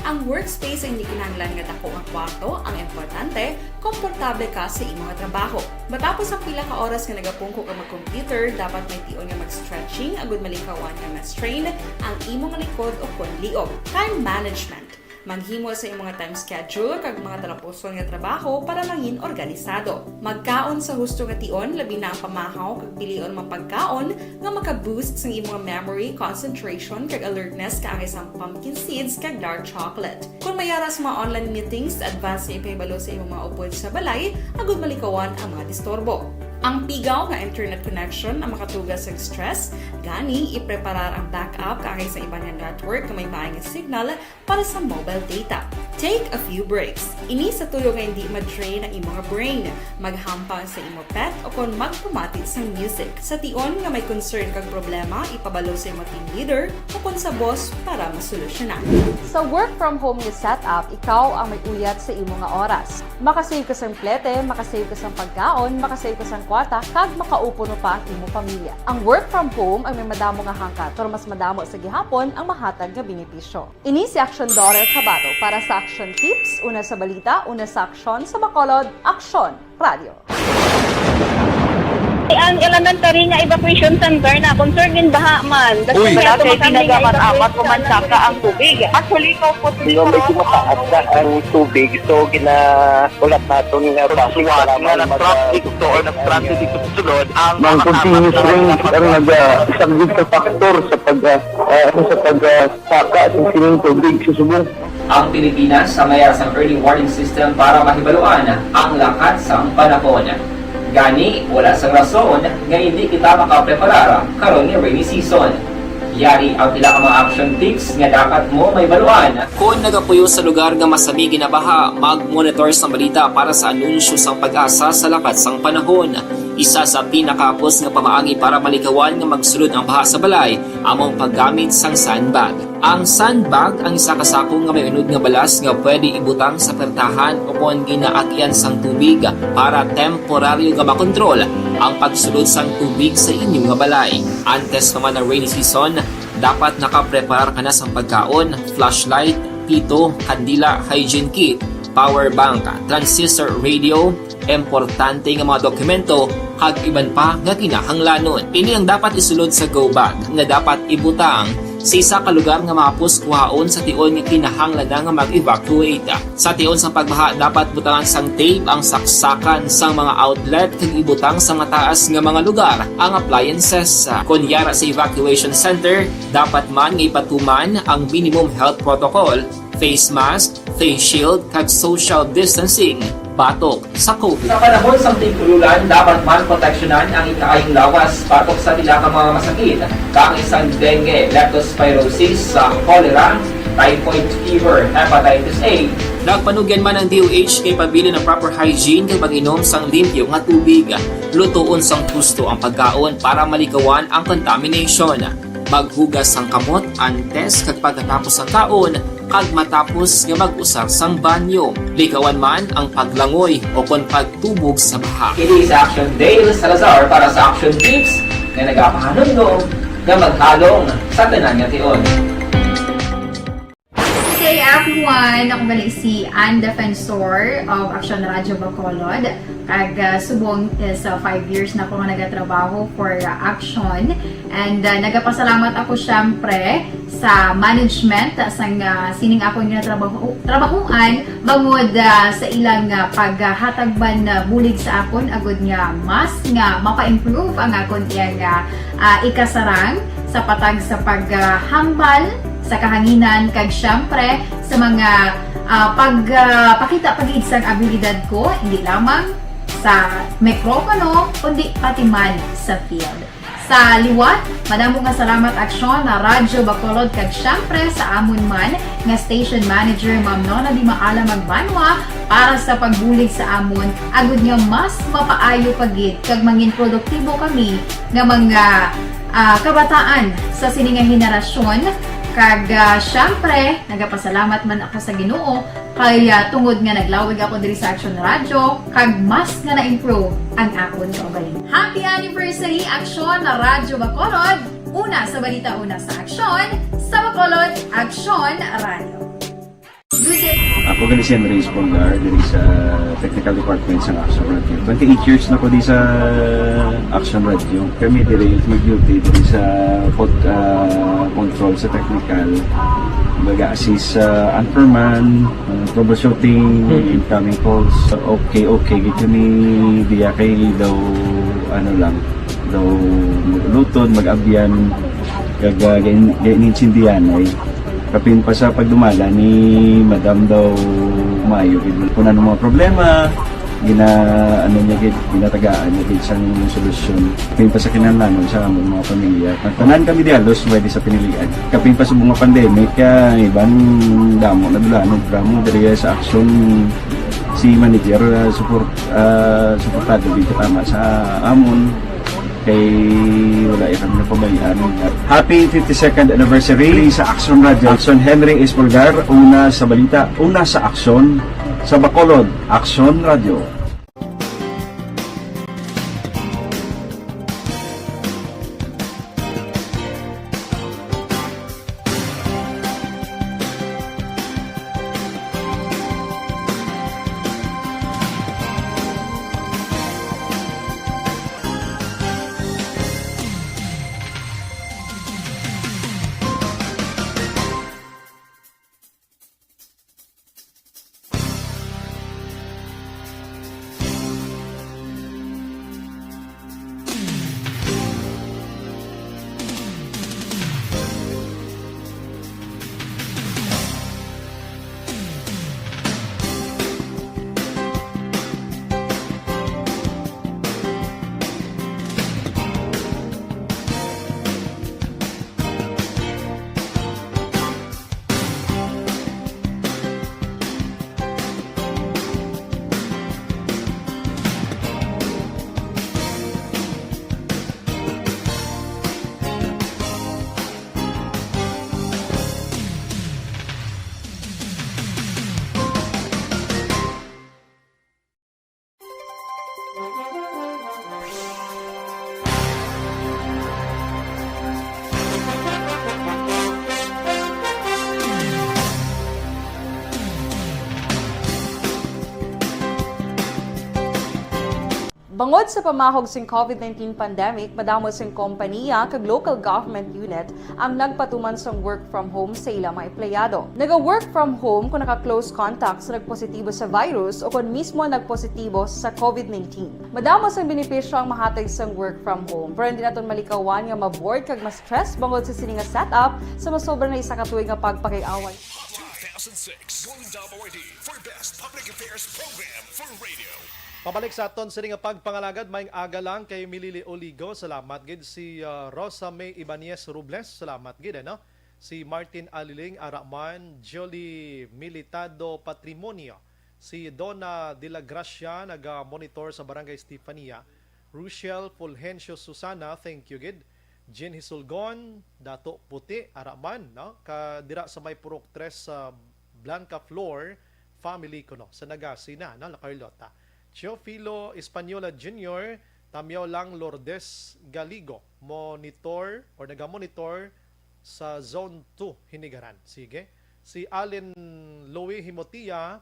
Ang workspace ay hindi kinahanglan nga dako nga kwarto, ang importante, komportable ka sa imo nga trabaho. Matapos ang pila ka oras nga nagapungko ka mag-computer, dapat may tion nga mag-stretching agud malikawan nga ma-strain ang imo nga likod o kon liog. Time management. Maghimo sa imo nga time schedule kag mga talapuson nga trabaho para mangin organisado. Magkaon sa husto nga tion, labi na ang pamahaw kag pilion nga pagkaon nga maka-boost sang imo nga memory, concentration, kag alertness kaangay sang pumpkin seeds kag dark chocolate. Kon may ara sa mga online meetings, advance nga ipahibalo sa imo mga upod sa balay agud malikawan ang mga disturbo. Ang pigaw nga internet connection ang makatuga sa stress, gani ipreparar ang backup kaangay sa iban nga network nga may maay nga signal para sa mobile data. Take a few breaks. Ini sa tuyo nga hindi ma-drain ang imo nga brain. Maghampang sa imo pet o kon magpamati sang music. Sa tion nga may concern kag problema, ipabalo sa imo team leader o kon sa boss para masolusyonan. Sa work from home nga setup, ikaw ang may uyat sa imo nga oras. Makasave ka sang plete, makasave ka sang pagkaon, makasave ka sang kwarta, kag makaupo pa ang imo pamilya. Ang work from home ang may madamo nga hangkat, pero mas madamo sa gihapon ang mahatag nga benepisyo. Ini si Action Daughter Kabato para sa Action Tips, una sa balita, una sa aksyon, sa Bacolod, Action Radio. Ang elementary nga evacuation center na concern din baha man. Uy, wala kay tinaga man amat ko man saka ang tubig. Actually, ko po. Medyo mataas na ang tubig, so ginaulat naton nga basi nga nag-traffic to or nag-transit dito sa sulod ang mga continuous rains ang nag-, ah, isang big factor sa pag, ah, ah, sa pag, ah, saka sa sining tubig sa subong. Ang Pilipinas ang may sang early warning system para mahibaluan ang lakat sang panahon. Gani, wala sang rason nga hindi kita makapreparar karon nga rainy season. Yari ang pila ka mga action tips nga dapat mo mahibaluan. Kon nagapuyo sa lugar nga masami ginabaha, mag-monitor sang balita para sa anunsyo sang PAGASA sa lakat sang panahon. Isa sa pinakahapos nga pamaagi para malikawan nga magsulod ang baha sa balay amo ang paggamit sang sandbag. Ang sandbag ang isa ka sako nga may unod nga balas nga pwede ibutang sa pertahan o kon ginaagian sang tubig para temporaryo nga makontrol ang pagsulod sang tubig sa inyo nga balay. Antes pa man ang rainy season, dapat nakapreparar ka na sang pagkaon, flashlight, pito, kandila, hygiene kit, power bank, transistor radio, importante nga mga dokumento, kag iban pa nga kinahanglanon. Ini ang dapat isulod sa go bag nga dapat ibutang sa isa ka lugar nga mahapos kuhaon sa tion nga kinahanglan na nga mag-evacuate. Sa tion sang pagbaha, dapat butangan sang tape ang saksakan sang mga outlet kag ibutang sa mataas nga mga lugar ang appliances. Kon yara sa evacuation center, dapat man nga ipatuman ang minimum health protocol, face mask, face shield, kag social distancing batok sa COVID. Sa panahon sang tig-ululan, dapat man proteksyonan ang ikaayong lawas batok sa pila ka mga masakit, kaangay sang dengue, leptospirosis, sa cholera, typhoid fever, hepatitis A. Nagpanugyan man ang D O H kay pabilin ang proper hygiene kag pag-inom sang limpyo nga tubig. Lutoon sang husto ang pagkaon para malikawan ang contamination. Maghugas sang kamot antes kag pagkatapos sang kaon kag matapos nga mag-usar sang banyo. Likawan man ang paglangoy o kon pagtubog sa baha. Kini sa Action Dale Salazar para sa Action Tips nga nagapahanumdom nga maghalong sa tanan nga tion. Hey everyone! Ako gali si Ann Defensor of Action Radio Bacolod. Kag, ah, subong is, ah, five years na ako nga nagatrabaho for, ah, Action. And, ah, nagapasalamat ako siyempre sa management, ah, sang, ah, sining akon nga trabaho, trabahuan bangod, ah, sa ilang, ah, paghatag man, ah, bulig sa akon agud nga mas nga mapa-improve ang akon iyang, ah, ah, ikasarang sa patag sa paghambal sa kahanginan kag siyempre sa mga, ah, pag, ah, pakita pa gid sang abilidad ko, hindi lamang sa mikropono, kundi pati man sa field. Sa liwat, madamo nga salamat Aksyon na Radyo Bacolod kag siyempre sa amon man nga station manager, Ma'am Nona Di Maala Magbanwa, para sa pagbulig sa amon, agud nga mas mapaayo pa gid kag mangin produktibo kami nga mga, ah, kabataan sa sini nga henerasyon. Kag, ah, siyempre, nagapasalamat man ako sa Ginoo kay, ah, tungod nga naglawig ako diri sa Action Radio, kag mas nga na-improve ang akon kaugalingon. Happy anniversary, Action Radyo Bacolod! Una sa balita, una sa aksyon, sa Bacolod, Action Radio. Ako gali si Henry Espolgar, diri sa technical department sa Action Radio. Twenty-eight years na ko di sa Action Radio. Kami diri mag-duty diri sa pod-, ah, control sa technical. Baga assist sa anchorman, ah, troubleshooting, incoming calls. Okay, okay, gid kami diya kay daw, ano lang, daw mag-uluton, mag-abyan, kag, ah, gain-, gain-, intindihan ay kapin pa sa pagdumala ni Madam daw maayo gid. Kung ano mga problema, gina-, ano niya gid, ginatagaan niya gid sang solusyon. Kapin pa sa kinahanglanon sa amon mga pamilya. Nagtanan kami di halos pwede sa pinilian. Kapin pa sa mga pandemic, kaya iban damo na dula, no, drama diri sa Action si manager, ah, support, ah, suportado gid tama sa amon. Kay wala ya kami napabayaan. Happy fifty-second anniversary sa Action Radio. Action Henry Espolgar, una sa balita, una sa aksyon, sa Bacolod, Action Radio. Bangod sa pamahog sing COVID nineteen pandemic, madamo sing kompaniya kag local government unit ang nagpatuman sang work from home sa ila mga empleyado. Naga-work from home kung naka-close contact sa nagpositibo sa virus o kon mismo nagpositibo sa COVID nineteen. Madamo sang benepisyo ang mahatag sang work from home, pero hindi naton malikawan nga ma-bored kag ma-stress bangod sa sini nga setup sa masobra na isa ka tuig nga pagpakig-away. two thousand six Golden Dome Awardee for Best Public Affairs Program for Radio. Pabalik sa aton sini nga pagpangalagad, maayong aga lang kay Milili Oligo. Salamat gid si ah, Rosa May Ibanez Robles. Salamat gid, ano? Si Martin Aliling Araman, Jolie Militado Patrimonio, si Donna de la Gracia, naga-monitor sa Barangay Stefania, Rochelle Fulgencio Susana, thank you gid. Jean Hisulgon, Dato Puti, Araman, no? Ka dira sa may Purok Tres sa Blanca Flor family kuno, sa Nagasina, no, La Carlota. Teofilo Española Junior, Tamyaw lang Lourdes Galigo, monitor or naga-monitor sa Zone two, Hinigaran. Sige. Si Allen Louis Himotia,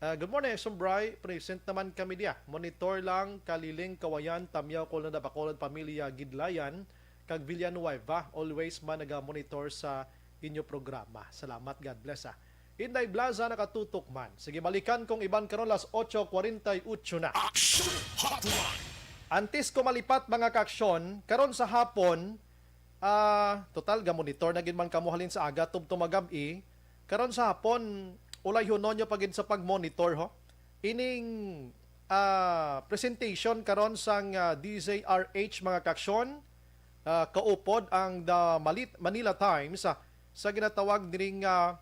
ah, good morning, Exombray. Present naman kami diya. Monitor lang, Kaliling, Kawayan, Tamyaw, Colonada, Bacolod, Pamilya, Gidlayan, kag Villanueva. Always man naga-monitor sa inyo programa. Salamat, God bless, ah. Inday Blaza nakatutok man. Sige, balikan kong iban karon las ocho cuarenta y ocho na. Action Hotline. Antes ko malipat, mga kaaksyon, karon sa hapon, ah, total, ga-monitor na gid man kamo halin sa aga tubtob magab-i. Karon sa hapon, ulayhonon nyo pa gid sa pag-monitor, ho. Ining ah, presentation karon sang ah, D Z R H, mga kaaksyon, ah, kaupod ang The Malit- Manila Times, ah, sa ginatawag diri nga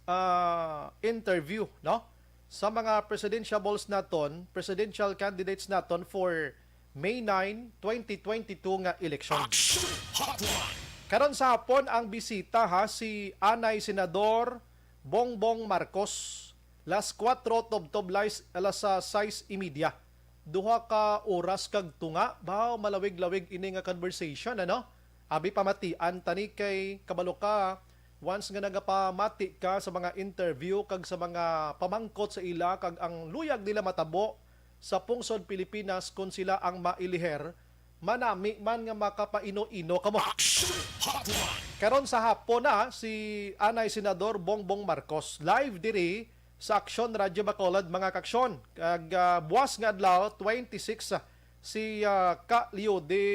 ah, interview, no, sa mga presidentiables naton, presidential candidates naton for May nine, twenty twenty-two nga eleksyon. Action Hotline. Karon sa hapon ang bisita, ha, si anay Senador Bongbong Marcos, las kuwatro tubtob lais-, alas sa sais y media. Duha ka oras kag tunga, baw malawig-lawig ini nga conversation, ano? Abi, pamatian ta ni, kay kabalo ka, once nga nagapamati ka sa mga interview kag sa mga pamangkot sa ila kag ang luyag nila matabo sa pungsod Pilipinas kon sila ang mailiher, manami man nga makapaino-ino kamo. Action Hotline. Karon sa hapon na si anay Senador Bongbong Marcos live diri sa Aksyon Radyo Bacolod, mga kaaksyon. Kag ah, buwas nga adlaw, twenty-six, ah, si ah, ka Leody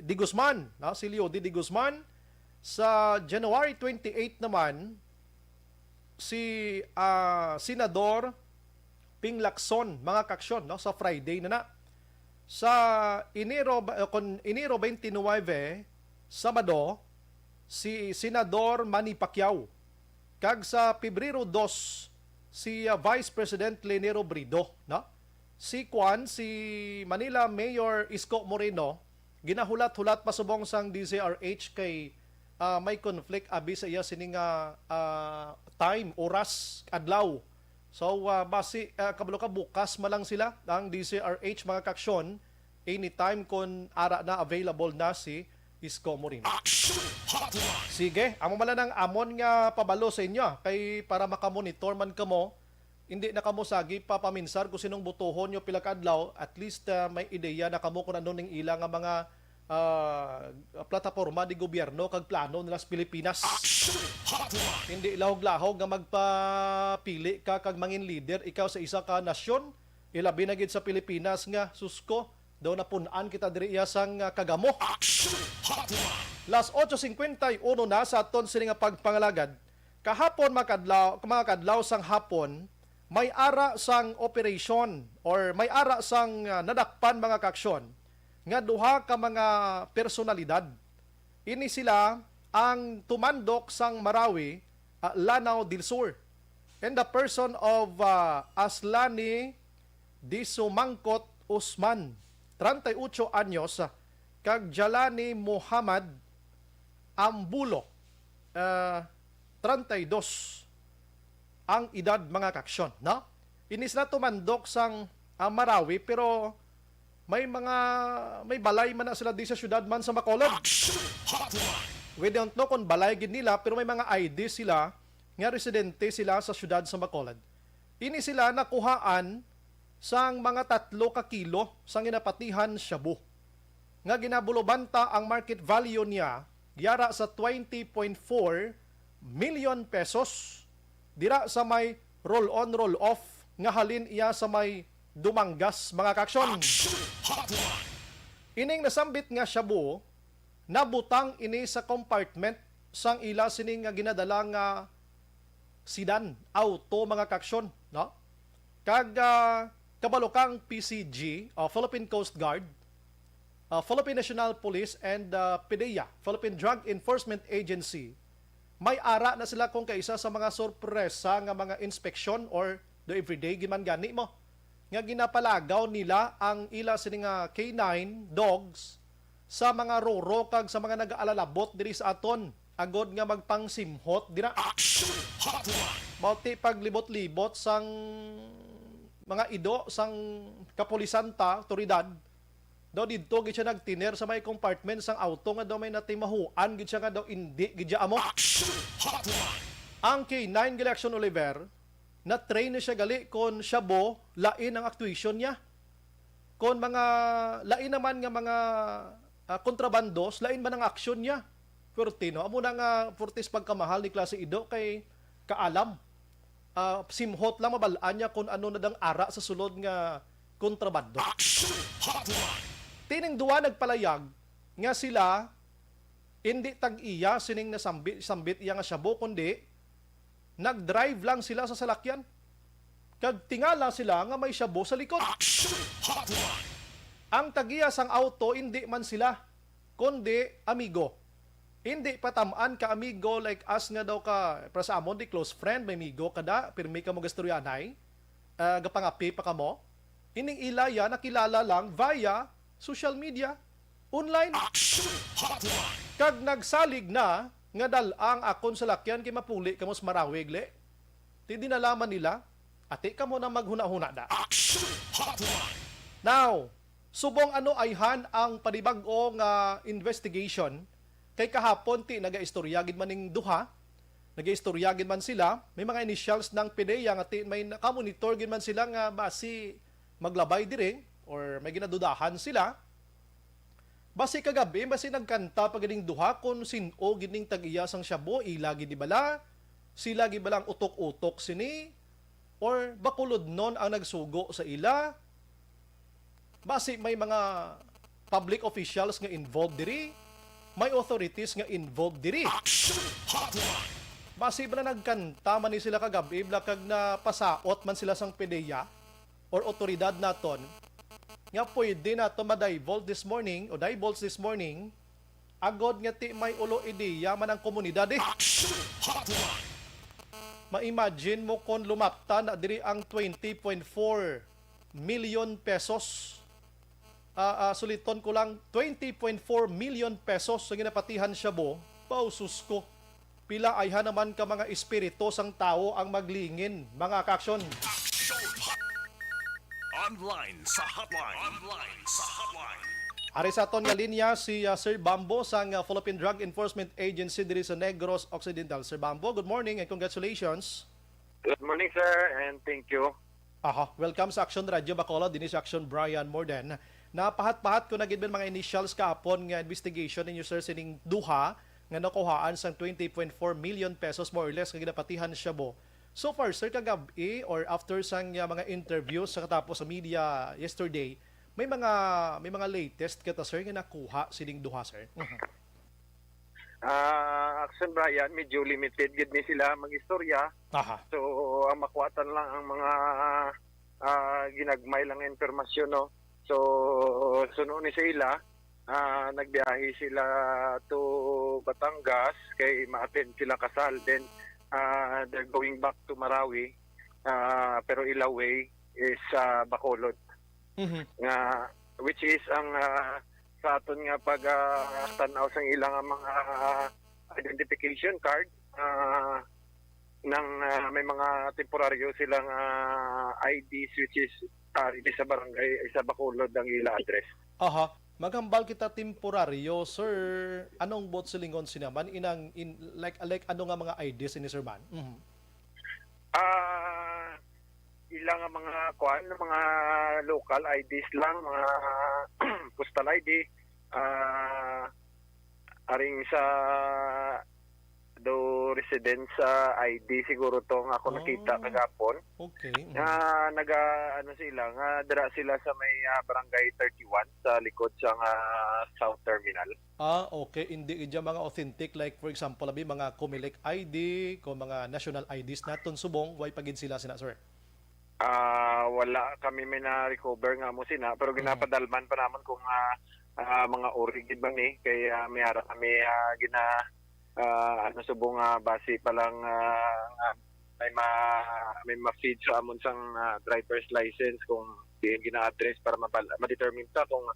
de Guzman, no? Si Leody de Guzman. Sa January twenty-eight naman, si ah, Senador Ping Lacson, mga kaaksyon, no, sa Friday na na. Sa Enero, ba- kon Enero twenty-nine, Sabado, si Senador Manny Pacquiao. Kag sa Pebrero dos, si ah, Vice President Leni Robredo, no? Si Kwan, si Manila Mayor Isko Moreno, ginahulat-hulat pa subong sang D Z R H kay ah, may conflict abi sa iya sini nga ah, time, oras, adlaw. So ah, basi ah, kabalo ka, bukas man lang sila ang D Z R H, mga kaaksyon, anytime kon ara na, available na si Isko Moreno. Action Hotline. Sige, amo man lang ang amon nga pabalo sa inyo, ah, kay para makamonitor man kamo, hindi na kamo sagi papaminsar kung sinong botohon nyo pila ka adlaw, at least ah, may ideya na kamo kung ano ning ila nga mga ah, plataporma di gobyerno kag plano nila sa Pilipinas. Action Hotline. Hindi lahog-lahog nga magpapili ka kag mangin leader ikaw sa isa ka nasyon, ilabi na gid sa Pilipinas nga, susko, daw napun-an kita diri iya sang ah, kagamo. Action Hotline. Las ocho cincuenta y uno na sa aton sini nga pagpangalagad. Kahapon, mga kadlaw, mga kadlaw sang hapon, may ara sang operation or may ara sang ah, nadakpan, mga kaaksyon, nga duha ka mga personalidad. Ini sila ang tumandok sang Marawi, ah, Lanao del Sur, in the person of ah, Aslani Disumangkot Usman, treinta y ocho anyos, kag Jalani Muhammad Ambulo, ah, treinta y dos ang edad, mga kaaksyon, no? Ini sila tumandok sang ah, Marawi, pero may mga, may balay man na sila di sa syudad man sa Bacolod. Action Hotline. We don't know kung balay gid nila, pero may mga I D sila nga residente sila sa syudad sa Bacolod. Ini sila nakuhaan sang mga tatlo ka kilo sang ginapatihan shabu, nga ginabulobanta ang market value niya yara sa twenty point four million pesos dira sa may roll-on, roll-off nga halin iya sa may Dumangas, mga kaaksyon. Ining nasambit nga shabu, nabutang ini sa compartment sang ila sini nga ginadala nga sedan, auto, mga kaaksyon, no? Kag, ah, kabalo kang P C G, o Philippine Coast Guard, ah, Philippine National Police, and, ah, PDEA, Philippine Drug Enforcement Agency, may ara na sila kung kaisa sa mga sorpresa nga mga inspeksyon or do everyday gid man gani mo nga ginapalagaw nila ang ila sini nga K nine dogs sa mga roro kag sa mga nagaalalabot diri sa aton agod nga magpangsimhot dira. Action Hotline! Bauti paglibot-libot sang mga ido sang kapulisan ta, otoridad, daw didto gid siya nagtiner sa may compartment sang auto nga daw may natimahuan gid siya nga daw indi gid siya amo. Action Hotline! Ang K nine gali, Action Oliver, na-train na siya gali kon shabu, lain ang actuation niya. Kon mga lain naman nga mga, ah, kontrabandos, lain man ang aksyon niya. Pwerti, no? Amo na nga pwertis pagkamahal ni klase ido kay kaalam. Ah, simhot lang mabal-an niya kung ano na dang ara sa sulod nga kontrabando. Action Hotline! Tining duwa nagpalayag nga sila hindi tag-iya sining nasambi-, sambit iya nga shabu, kundi nag-drive lang sila sa salakyan. Kag tingala sila nga may shabu sa likod. Action Hotline! Ang tag-iya sang auto, hindi man sila, kundi amigo. Hindi patam-an ka amigo like us nga daw ka, para sa amon, di close friend, may amigo ka da, pirmi ka mo gastoryanay, ah, gapangapi pa kamo. Ining ila ya nakilala lang via social media, online. Action Hotline! Kag nagsalig na nga dal-a ang akon salakyan kay mapuli kamo sa Marawi, gali. Ti dinalaman nila, ati kamo na maghuna-huna da. Action Hotline! Now, subong ano ayhan ang panibag-o nga investigation, kay kahapon ti nagaistorya gid man ning duha, nagaistorya gid man sila, may mga initials ng PDEA nga ti may nakamonitor gid man sila nga basi maglabay diri or may ginadudahan sila. Basi kagabi, basi nagkanta pa gid ning duha kon sin-o gid ning tag-iya sang shabu, ila gid ni bala, sila gid bala ang utok-utok sini, or bakulodnon ang nagsugo sa ila. Basi may mga public officials nga involved diri, may authorities nga involved diri. Action Hotline! Basi bala nagkanta man ni sila kagabi, bala kag napasaot man sila sang PDEA or otoridad naton nga pwede nato ma-divulge this morning o divulge this morning, agod nga ti may ulo ideya man ang komunidad, eh. Action Hotline! Ma-imagine mo kon lumapta na diri ang twenty point four million pesos. Ah, ah, suliton ko lang, twenty point four million pesos sa ginapatihan shabu. Pausus ko. Pila ayha naman ka mga espiritu sang tawo ang maglingin, mga kaaksyon. Action Hot-, online sa hotline. Online sa hotline. Ari sa aton nga linya si, ah, Sir Bambo sang, ah, Philippine Drug Enforcement Agency diri sa Negros Occidental. Sir Bambo, good morning and congratulations. Good morning, sir, and thank you. Aha, welcome sa Action Radio Bacolod, dinhi sa Action Brian Morden. Napahat-pahat ko na gid man mga initials kahapon nga investigation ninyo, sir, sining duha nga nakuhaan sang twenty point four million pesos, more or less, nga ginapatihan shabu. So far, sir, kagab-i or after sang, uh, mga interviews sa katapos sa media yesterday, may mga, may mga latest kita, sir, nga nakuha sining duha, sir? Mhm. Ah, Action Brian, medyo limited gid ni sila mag-istorya. Aha. So, ang makuwatan lang ang mga, ah, ginagmay lang nga impormasyon, no? So, suno ni sa ila, ah, nagbiyahe sila to Batangas kay ma-attend sila kasal. Then, ah, they're going back to Marawi, ah, pero ila way is, ah, Bacolod. Mhm. Nga, which is ang, ah, sa aton nga pag, ah, tan-aw sang ila nga mga, ah, identification card, ah, nang, ah, may mga temporaryo silang, ah, I Ds, which is, ah, diri sa barangay, sa Bacolod ang ila address. Aha. Maghambal kita temporaryo, sir. Anong buot silingon sina man? Inang, in, like, like, ano nga mga I Ds ini, sir, man? Mhm. Ah, ila nga Mga kuan, mga local I Ds lang, mga postal I D, ah, aring sa do residence sa I D siguro to nga ako nakita Oh, kagapon. Okay. Nga Mm. naga, ano sila, nga dira sila sa may, ah, barangay thirty-one sa likod sa nga South Terminal. Ah, okay. Hindi gid mga authentic, like, for example, abi, mga Comelec I D, ko mga national I Ds naton subong, way pa gid sila sina, sir? Ah, wala kami may na-recover nga mo sina, pero Mm. ginapadalman pa namon kung, ah, ah, mga ori gid ba ni, kay, ah, may ara kami, ah, gina-, ah, ano, subong, ah, base pa lang, ah, nga may ma-, may ma-feed sa amon sang, ah, driver's license kung diin gina-address para mabal-, ma-determine ta kung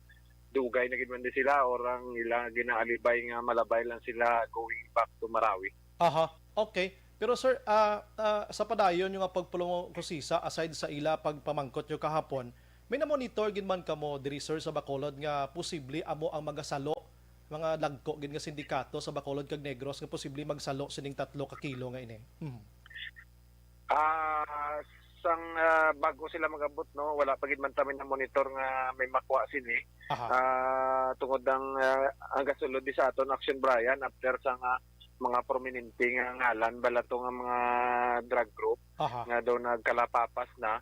dugay na gid man di sila or ang ila ginaalibay nga malabay lang sila going back to Marawi. Aha, okay. Pero sir, ah, ah, sa padayon yung nga pagpulong ko sisa, aside sa ila pagpamangkot nyo kahapon, may na-monitor gid man kamo diri, sir, sa Bacolod nga posible amo ang magasalo, mga dagko gid nga sindikato sa Bacolod kag Negros nga posible magsalo sining tatlo ka kilo nga ini? Mhm. Ah, sang, ah, bago sila mag-abot, no, wala pa gid man kami na-monitor nga may makuha sini. Aha. Ah, tungod ang, ah, ang gasulod di sa aton Action Brian after sa nga mga prominente nga ngalan bala to nga mga drug group Aha. nga daw nagkalapapas na.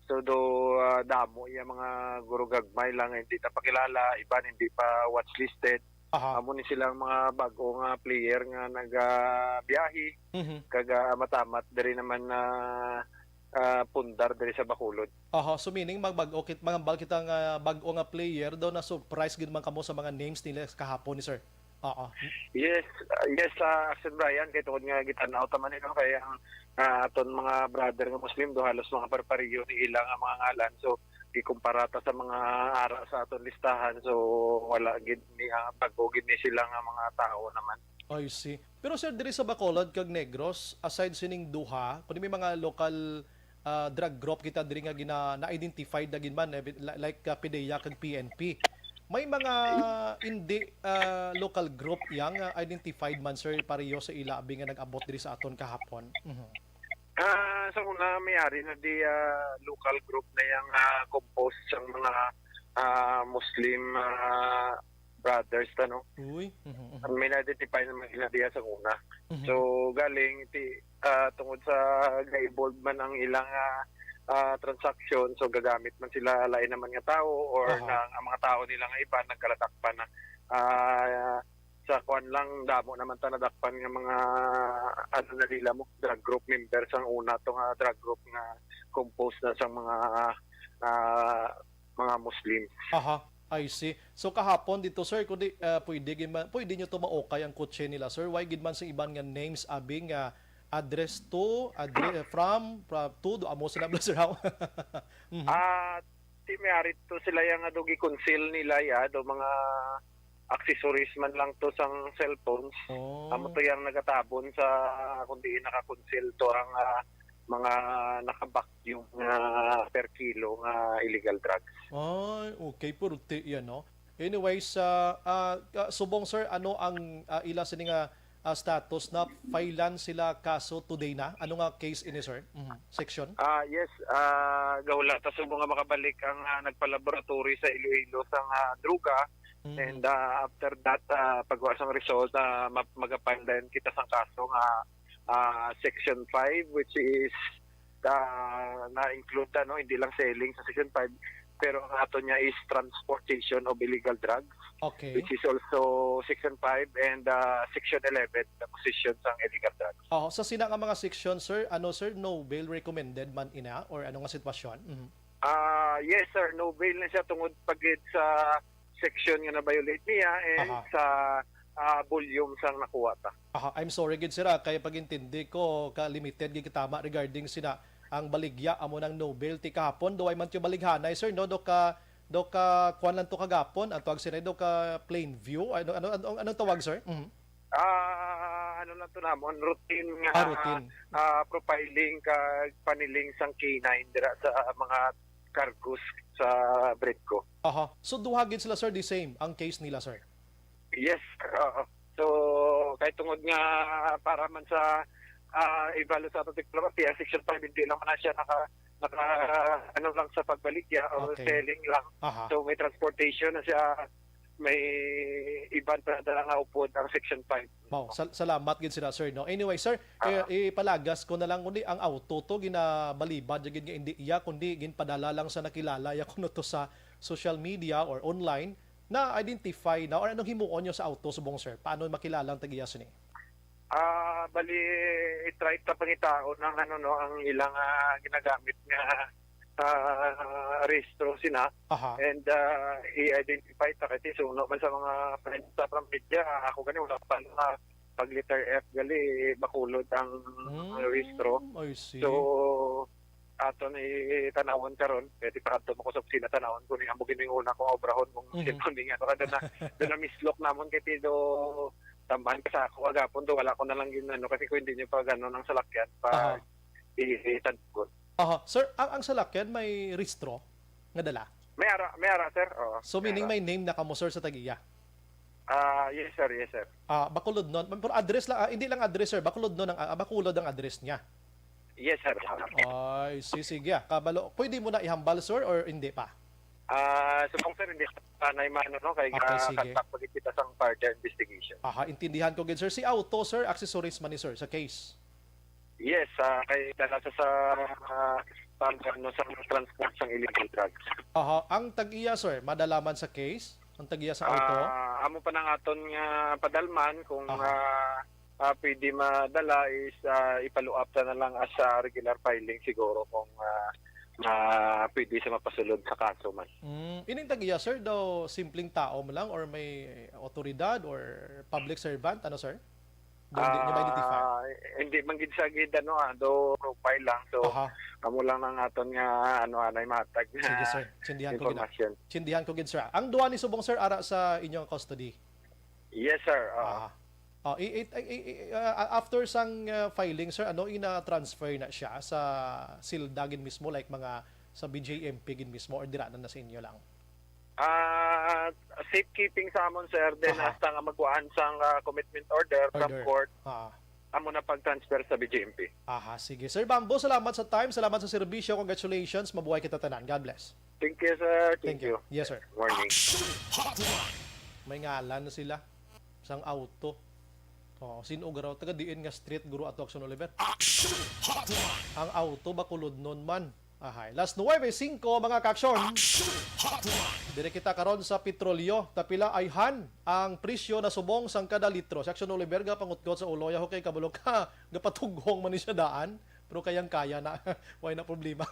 So, do, ah, damo iya mga guro gagmay lang nga hindi ta pakilala, iban hindi pa watchlisted. Aha. Amo ni silang mga bag-o nga player nga nagabiyahe Mhm. kag, ah, matamat diri naman na, ah, pundar diri sa Bacolod. Aha, so meaning magbag-o kit-, mangambal kita nga bag-o nga player daw na surprise gid man kamo sa mga names nila kahapon ni sir. Oo. Yes, ah, yes, sa Action Brian, kay tungod nga gitan-aw ta man ni, no, kay ang, ah, aton mga brother nga Muslim do halos mga parpareho ni ila nga mga ngalan. So, gikumpara ta sa mga ara sa aton listahan, so wala gid ni, ah, bag-o gid ni sila nga mga tao naman. I see. Pero sir, diri sa Bacolod kag Negros, aside sining duha, kundi may mga local, ah, drug group kita diri nga gina-, na-identified na gid man, eh, li-, like, ah, PDEA kag P N P. May mga hindi, ah, local group yang, ah, identified man, sir, pareho sa ila abi nga nag-abot diri sa aton kahapon? Mhm. Ah, sa una, may ari na di, ah, local group na yang, ah, composed sang mga, ah, Muslim, ah, brothers, ano. Uy. Mhm, mhm. May na-identify naman sila diya sa una. Mhm. So, galing, ti-, ah, tungod sa ga-evolve man ang ilang, ah, ah, transaction, so gagamit man sila lain naman nga tao or Aha. na, ang mga tao nila nga iba nagkaladakpan na, ah, sa kuan lang, damo naman ta nadakpan nga mga, ano na nila mo, drug group members ang una to nga drug group nga composed na sa mga, ah, mga Muslim. Aha, I see. So kahapon dito, sir, kundi, ah, pwede gid man, pwede nyo to maukay ang kotse nila, sir. Why gid man sa iban nga names abi nga address to, addre-, from, from, to, do amo sila, sir, how? Mhm. Ah, ti may ari to sila yang ado gi-conceal nila ya, do mga accessories man lang to sang cellphones. Oh. Amo to yang nagatabon sa kung diin naka-conceal to ang, ah, mga naka-vacuum nga per kilo nga illegal drugs. Ay, okay, puruti yan, no? Anyways, ah, ah, ah, subong, sir, ano ang, ah, ila sini nga, ah, status? Na-filean sila kaso today na? Ano nga case ini, sir? Mhm. Section? Ah, yes, ah, gahulat ta subong nga makabalik ang, ah, nagpa-laboratory sa Iloilo sa nga droga. Mhm. And, ah, after that, ah, pagwa sang result, ah, ma-, magapandan kita sang kaso nga, ah, Section five, which is, ah, na-include, ano, hindi lang selling sa Section five, pero ang ato niya is transportation of illegal drugs, Okay. which is also Section five and, ah, Section eleven, the possession sang illegal drugs. Oh, sa sina nga mga section, sir, ano, sir, no bail recommended man ina or ano nga sitwasyon? Mhm. Ah, yes, sir, no bail na siya tungod pa gid sa section nga na-violate niya and Aha. sa, ah, volume sang nakuha ta. Aha, I'm sorry gid, sir, ah, kay pag-intindi ko, ka limited gid kita ma regarding sina ang baligya amo nang no bail ti kahapon. Duway man ti balighanay, sir, no? Do ka, do ka, kuwan lang to kagapon, ang tawag sila, do ka plain view? Ano, ano, ano, anong tawag, sir? Mhm. Ah, ano lang to namon, routine nga, Ah, routine. ah, profiling kag paniling sang K nine dira sa mga cargos sa Bredco. Aha. So, duha gid sila, sir, the same ang case nila, sir? Yes, oo. So, kay tungod nga para man sa, ah, ibalo sa ato diplomasiya, Section five, hindi lang man na siya naka, naka, ano lang sa pagbaligya o Okay. selling lang. Aha. So, may transportation na siya, may iban pa dala nga upod ang Section five. Wow, sal-, salamat gid sila, sir, no? Anyway, sir, Ah. eh, ipalagas ko na lang kundi ang auto to ginabalibad ya gid nga indi iya, kundi ginpadala lang sa nakilala ya kuno to sa social media or online. Na-identify na or anong himuon niyo sa auto subong, sir? Paano makilala ang tag-iya sini? Ah, bali, i-try ta pangitaon ang, ano, no, ang ilang, ah, ginagamit nga, ah, rehistro sina. Aha. And, ah, i-identify ta kasi suno man sa mga friends sa from media, ako gani wala pa nga pag letter F gali, Bacolod ang Mm, rehistro. I see. So, aton itanawon karon, kay di pa kadto mo ko sa opisina, tanawon ko ni amo gid ning una kong obrahon kung Mhm. sino ni nga. Para doon na, doon na mislok namon kay pido tambahan ka sa ako agapon to, wala ko na lang yun, ano, kasi kung hindi niyo pa gano'n ang salakyan, pa Aha. i-, itagkot. Aha. Sir, ang, ang salakyan may rehistro nga dala? May ara, may ara, sir. Oo, So, may meaning ara. may name na kamo, sir, sa tag-iya? Ah, yes, sir. Yes, sir. Ah, Bacolodnon. Pero address lang, ah, hindi lang address, sir. Bacolodnon ang, ah, Bacolod ang address niya. Yes, sir. Ay, si-, sige, ah. Kabalo. Pwede mo na ihambal, sir, or hindi pa? Ah, subong, sir, hindi pa na yung ano, no? Kay, Okay, ah, sige. contact pa gid kita sa further investigation. Aha, intindihan ko gid, sir. Si auto, sir, accessories man ni, sir, sa case? Yes, ah, kay dala sa, sa, ah, pag, ano, sa transport sang illegal drugs. Aha, ang tag-iya, sir, madala man sa case? Ang tag-iya sa auto? Ah, amo pa nang aton nga padalman kung, Aha. ah, ah, pwede madala is, ah, ipaluap ta na lang as, ah, regular filing siguro kung, ah, ah, pwede sa mapasulod sa kaso man. Mm, ining tag-iya, sir, daw simpleng tao mo lang or may otoridad or public servant, ano, sir? Daw hindi niyo ma-identify? Ah, hindi man gid sa gid, ano, ah, do profile lang. So, Aha. amo lang ang aton nga, ano, anay matag na Sige, sir. Sindihan ko gid na. Information. Sindihan ko gid, sir. Ang duha ni subong, sir, ara sa inyong custody? Yes, sir. Oo. Ah. Oh, i-, i-, i-, i-, ah, after sang, ah, filing, sir, ano, ina-transfer na siya sa silda gid mismo, like mga sa B J M P gid mismo, or dira na, na sa inyo lang? Ah, safekeeping sa amon, sir. Then, Aha. hasta nga magkuhaan sang, ah, commitment order from Order. court, Ah. amo na pag-transfer sa B J M P. Aha, sige. Sir Bamboo, salamat sa time, salamat sa serbisyo. Congratulations, mabuhay kita tanan. God bless. Thank you, sir. Thank Thank you. you. Yes, sir. Morning. Action Hotline. May ngalan na sila. Sang auto. Oh, sin-o garaw, taga diin nga street, Guro, ato, Action Oliver? Action Hotline. Ang auto, Bacolodnon man. Ahay. Las nuwebe singko, mga ka-action. Action Hotline. Dire kita karon sa petrolyo. Tapila ayhan ang presyo na subong sang kada litro. Si Action Oliver, ga pangutkot sa ulo. Yaho kay kabalo ka, gapatughong man ni siya daan. Pero kayang-kaya na. Wala na problema.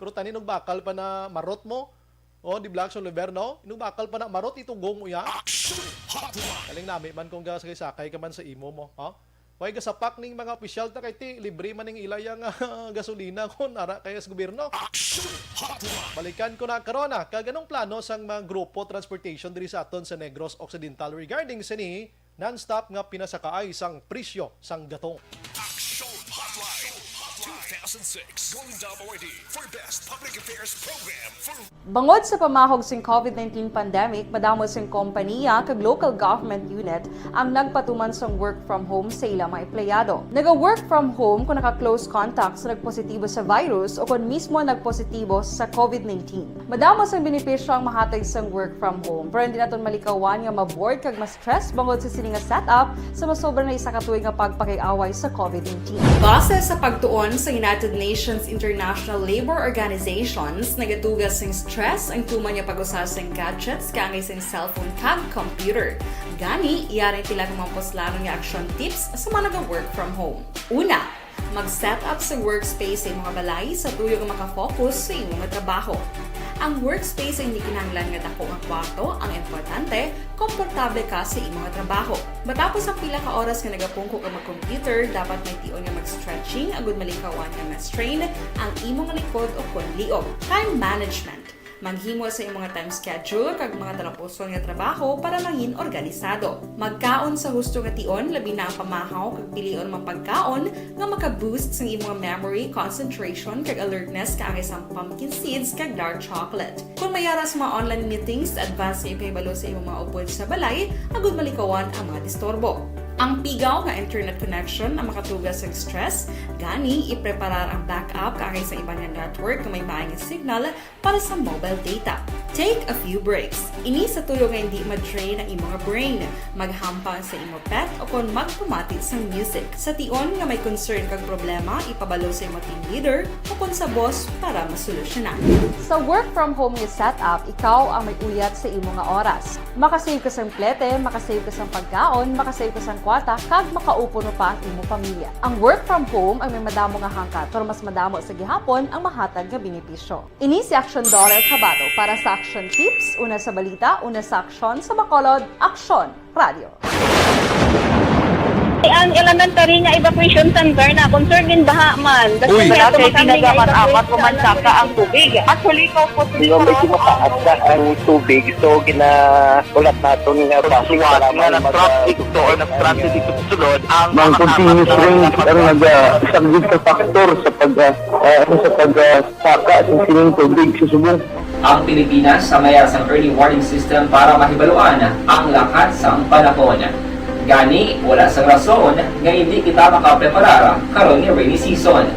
Pero tani, nung bakal pa na marot mo, oh, di ba, Action Oliver, no? Nung bakal pa na marot, itughong mo ya. Action Hotline. Kaling nami man kung ga-, sakay-sakay ka man sa imo mo, ha? Way gasapak ning mga opisyal ta kay ti libre man ning ila yang, ah, gasolina kon ara kay sa gobyerno. Action Hotline. Balikan ko na karon, ah, kag anong plano sang mga grupo transportation diri sa aton sa Negros Occidental regarding sini non-stop nga pinasakaay sang presyo sang gatong? Action Hotline two thousand six. Going W R D for best public affairs program for Bangod sa pamahog sing COVID nineteen pandemic, madamo sing kompaniya kag local government unit ang nagpatuman sang work from home sa ila mga empleyado. Naga-work from home kung naka-close contact sa nagpositibo sa virus o kon mismo nagpositibo sa COVID nineteen. Madamo sang benepisyo ang mahatag sang work from home, pero hindi naton malikawan nga ma-bored kag ma-stress bangod sa sini nga setup sa masobra na isa ka tuig nga pagpakig-away sa COVID nineteen. Base sa pagtuon sa United Nations International Labor Organizations, nagatuga sing stress ang tuman nga pag-usa sing gadgets kaangay sing cellphone kag computer. Gani, yari sila kung mga puslanon nga action tips sa mga naga-work from home. Una, mag-set up sa workspace sa imong balay sa tuyo nga makafocus sa imong trabaho. Ang workspace ay hindi kinahanglan nga dako nga kwarto, ang importante, komportable ka sa imong trabaho. Matapos ang pila ka oras nga nagapungko ka mag-computer, dapat may tion nga mag-stretching agud malikawan nga ma-strain ang imong likod o kon liog. Time management. Maghimo sa imong time schedule kag mga talapuson nga trabaho para mangin organisado. Magkaon sa husto nga tion, labi na ang pamahaw kag pilion mga pagkaon nga maka-boost sa imong memory, concentration, kag alertness kaangay sang pumpkin seeds kag dark chocolate. Kung may ara sa mga online meetings, advance nga ipahibalo sa imong mga upod sa balay agud malikawan ang mga disturbo. Ang pigaw nga internet connection ang makatuga sa stress, gani ipreparar ang backup kaangay sa iban nga network nga may maayong signal para sa mobile data. Take a few breaks. Ini sa tuyo nga hindi ma-drain ang imo nga brain, maghampang sa imo pet o kon magpamati sang music. Sa tion nga may concern kag problema, ipabalo sa imo team leader o kon sa boss para masolusyonan. Sa work from home nga setup, ikaw ang may uyat sa imo nga oras. Makasave ka sang plete, makasave ka sang pagkaon, makasave ka sang kwarta, kag makaupo mo pa ang imo pamilya. Ang work from home ang may madamo nga hangkat, pero mas madamo sa gihapon ang mahatag nga benepisyo. Ini si Action Daughter Kabato para sa Action Tips, una sa balita, una sa aksyon, sa Bacolod, Aksyon Radio. Ang elementary nga evacuation center na concerned in baha man. Uy. Wala kay ginagaman amat ko man saka ang tubig. Actually, ikaw po, Di ba, medyo mataas na ang tubig, so ginaulat naton nga basi kailangan mag- traffic to or nag-traffic dito sa sulod ang Ang mga continuous apat na rain ang naga-, isang big factor sa pag, ah, ah, ano, sa pag, ah, saka sa sining tubig sa subong. Ang Pilipinas sa mayar sang early warning system para mahibaluan ang lakat sang panahon. Gani, wala sang rason nga hindi kita makapreparar karon nga rainy season.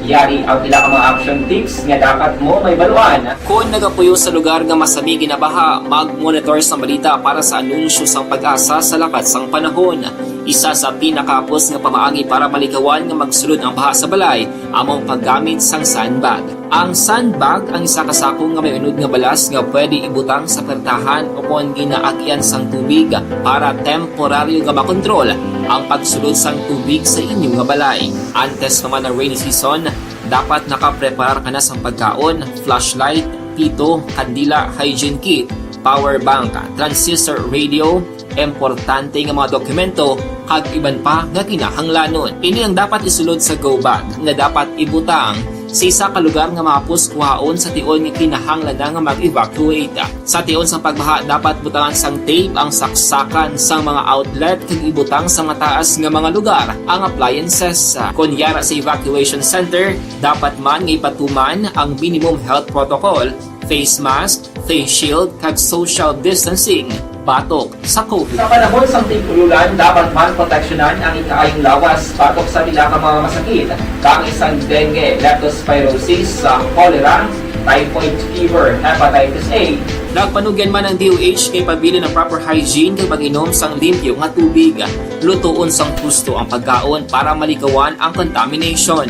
Yari ang pila ka mga action tips nga dapat mo mahibaluan. Kon nagapuyo sa lugar nga masami ginabaha, mag-monitor sang balita para sa anunsyo sang PAGASA sa lakat sang panahon. Isa sa pinakahapos nga pamaagi para malikawan nga magsulod ang baha sa balay amo ang paggamit sang sandbag. Ang sandbag ang isa ka sako nga may unod nga balas nga pwede ibutang sa puwertahan o kon ginaagyan sang tubig para temporaryo nga makontrol ang pagsulod sang tubig sa inyo nga balay. Antes pa man ang rainy season, dapat nakapreparar ka na sang pagkaon, flashlight, pito, kandila, hygiene kit, power bank, transistor radio, importante nga mga dokumento, kag iban pa nga kinahanglanon. Ini ang dapat isulod sa go bag nga dapat ibutang sa isa ka lugar nga mahapos kuhaon sa tion nga kinahanglan na nga mag-evacuate. Sa tion sang pagbaha, dapat butangan sang tape ang saksakan sang mga outlet kag ibutang sa mataas nga mga lugar ang appliances. Kon yara sa evacuation center, dapat man nga ipatuman ang minimum health protocol, face mask, face shield, kag social distancing batok sa COVID. Sa panahon sang tig-ululan, dapat man proteksyonan ang ikaayong lawas batok sa pila ka mga masakit, kaangay sang dengue, leptospirosis, sa cholera, typhoid fever, hepatitis A. Nagpanugyan man ang D O H nga ipabilin ang proper hygiene kag pag-inom sang limpyo nga tubig. Lutoon sang husto ang pagkaon para malikawan ang contamination.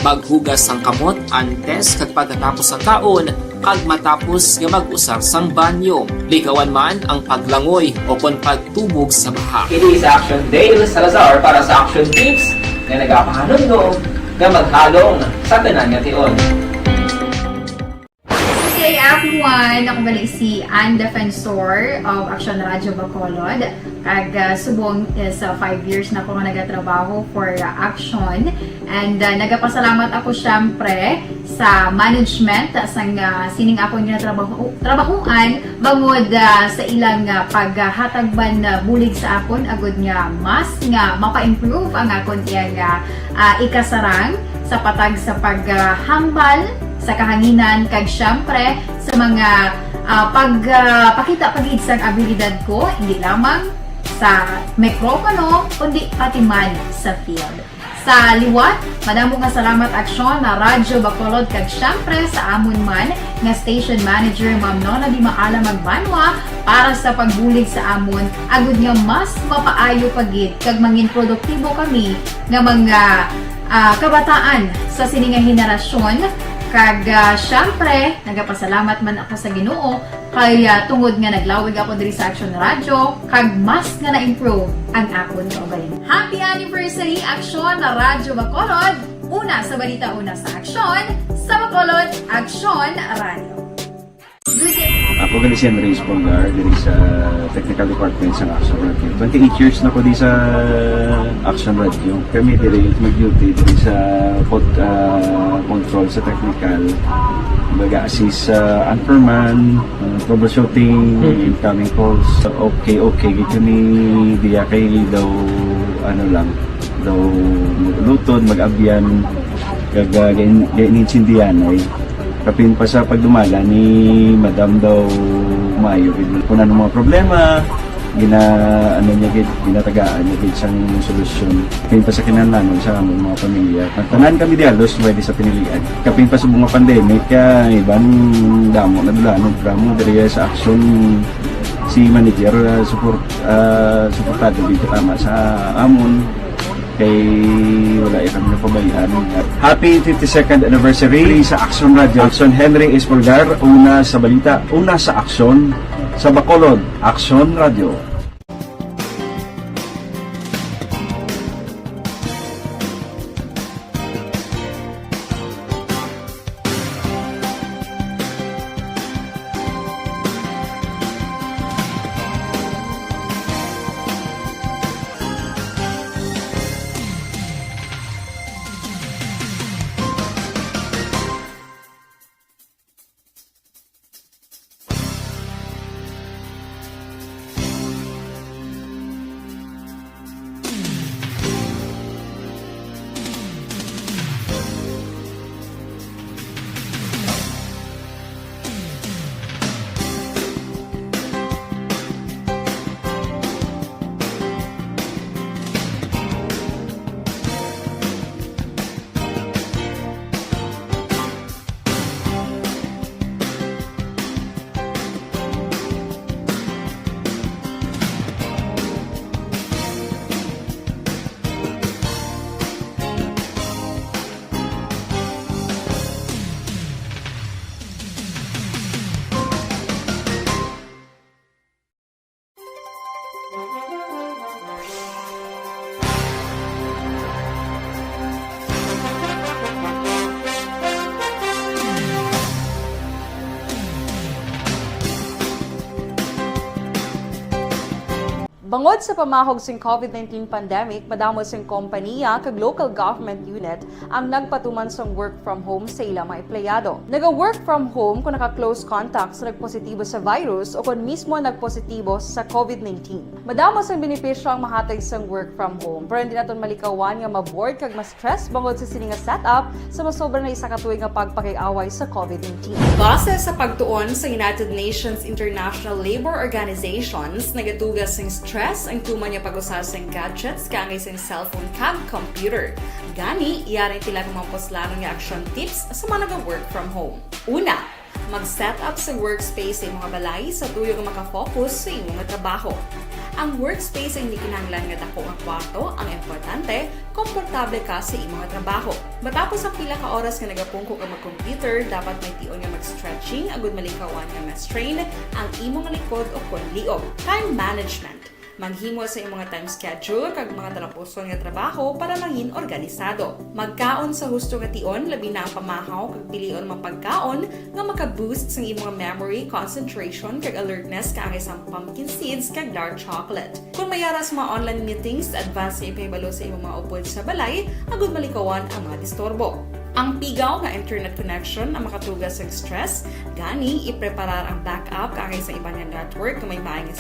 Maghugas sang kamot antes kag pagkatapos sang kaon, kag matapos nga mag-usar sang banyo. Likawan man ang paglangoy o kon pagtubog sa baha. Kini sa Action Dale Salazar para sa Action Tips nga nagapahanumdom nga maghalong sa tanan nga tion. Hey everyone! Ako gali si Ann Defensor of Action Radio Bacolod. Kag, ah, subong is, ah, five years na ako nga nagatrabaho for, ah, Action. And, ah, nagapasalamat ako siyempre sa management, ah, sang, ah, sining akon nga trabaho, trabahuan bangod, ah, sa ilang, ah, paghatag man, ah, bulig sa akon agud nga mas nga mapa-improve ang akon iyang, ah, ah, ikasarang sa patag sa paghambal sa kahanginan kag siyempre sa mga, ah, pag, ah, pakita pa gid sang abilidad ko, hindi lamang sa mikropono, kundi pati man sa field. Sa liwat, madamo nga salamat Aksyon na Radyo Bacolod kag siyempre sa amon man nga station manager, Ma'am Nona Di Maala Magbanwa, para sa pagbulig sa amon, agud nga mas mapaayo pa gid kag mangin produktibo kami nga mga, ah, kabataan sa sini nga henerasyon. Kag, ah, siyempre, nagapasalamat man ako sa Ginoo kay, ah, tungod nga naglawig ako diri sa Action Radio, kag mas nga na-improve ang akon kaugalingon. Happy anniversary, Action na Radyo Bacolod! Una sa balita, una sa aksyon, sa Bacolod, Action Radio. Ako gali si Andres Bongar, diri sa technical department sa Action Radio. Twenty-eight years na ko di sa Action Radio. Kami diri mag-duty diri sa pod-, ah, control sa technical. Baga assist sa anchorman, ah, troubleshooting, incoming calls. Okay, okay, gid kami diya kay daw, ano lang, daw maglutod, mag-abyan, kag, ah, gain-, gain-, intindihan ay. Kapin pa sa pagdumala ni Madam daw maayo gid kung ano mga problema, Gina-, ano niya gid, ginatagaan niya gid sang solusyon. Kapin pa sa kinahanglanon sa among mga pamilya. Nagtanan kami di halos pwede sa pinilian. Kapin pa sa mga pandemic, ah, iban damo na dulanon, programa diri sa Aksyon, si manager, ah, support, ah, suportado gid katama sa amon. Kay wala iya kami napabayaan. Happy fifty-second anniversary sa Aksyon Radio. Aksyon Henry Espolgar, una sa balita, una sa aksyon, sa Bacolod, Aksyon Radio. Bangod sa pamahog sing COVID nineteen pandemic, madamo sing kompaniya kag local government unit ang nagpatuman sang work from home sa ila mga empleyado. Naga-work from home kung naka-close contact sa nagpositibo sa virus o kon mismo nagpositibo sa COVID nineteen. Madamo sang benepisyo ang mahatag sang work from home, pero hindi naton malikawan nga ma-bored kag ma-stress bangod sa sini nga setup sa masobra na isa ka tuig nga pagpakig-away sa COVID nineteen. Base sa pagtuon sa United Nations International Labour Organizations, nagatuga sing stress ang tuman nga pag-usa sing gadgets kaangay sing cellphone kag computer. Gani, yari ang pila ka mga puslanon nga action tips sa mga naga-work from home. Una, mag-set up sa workspace sa imong balay sa tuyo nga makafocus sa imong trabaho. Ang workspace ay hindi kinahanglan nga dako nga kwarto, ang importante, komportable ka sa imong trabaho. Matapos ang pila ka oras nga nagapungko ka mag-computer, dapat may tion nga mag-stretching agud malikawan nga ma-strain ang imong likod o kon liog. Time management. Maghimo sa imong mga time schedule kag mga talapuson nga trabaho para mangin organisado. Magkaon sa husto nga tion, labi na ang pamahaw kag pilion mga pagkaon nga maka-boost sang imong memory, concentration, kag alertness kaangay sang pumpkin seeds kag dark chocolate. Kon may ara sa mga online meetings, advance nga ipahibalo sa imong mga upod sa balay agud malikawan ang mga disturbo. Ang pigaw nga internet connection ang makatuga sa stress, gani ipreparar ang backup kaangay sa iban nga network nga may maayong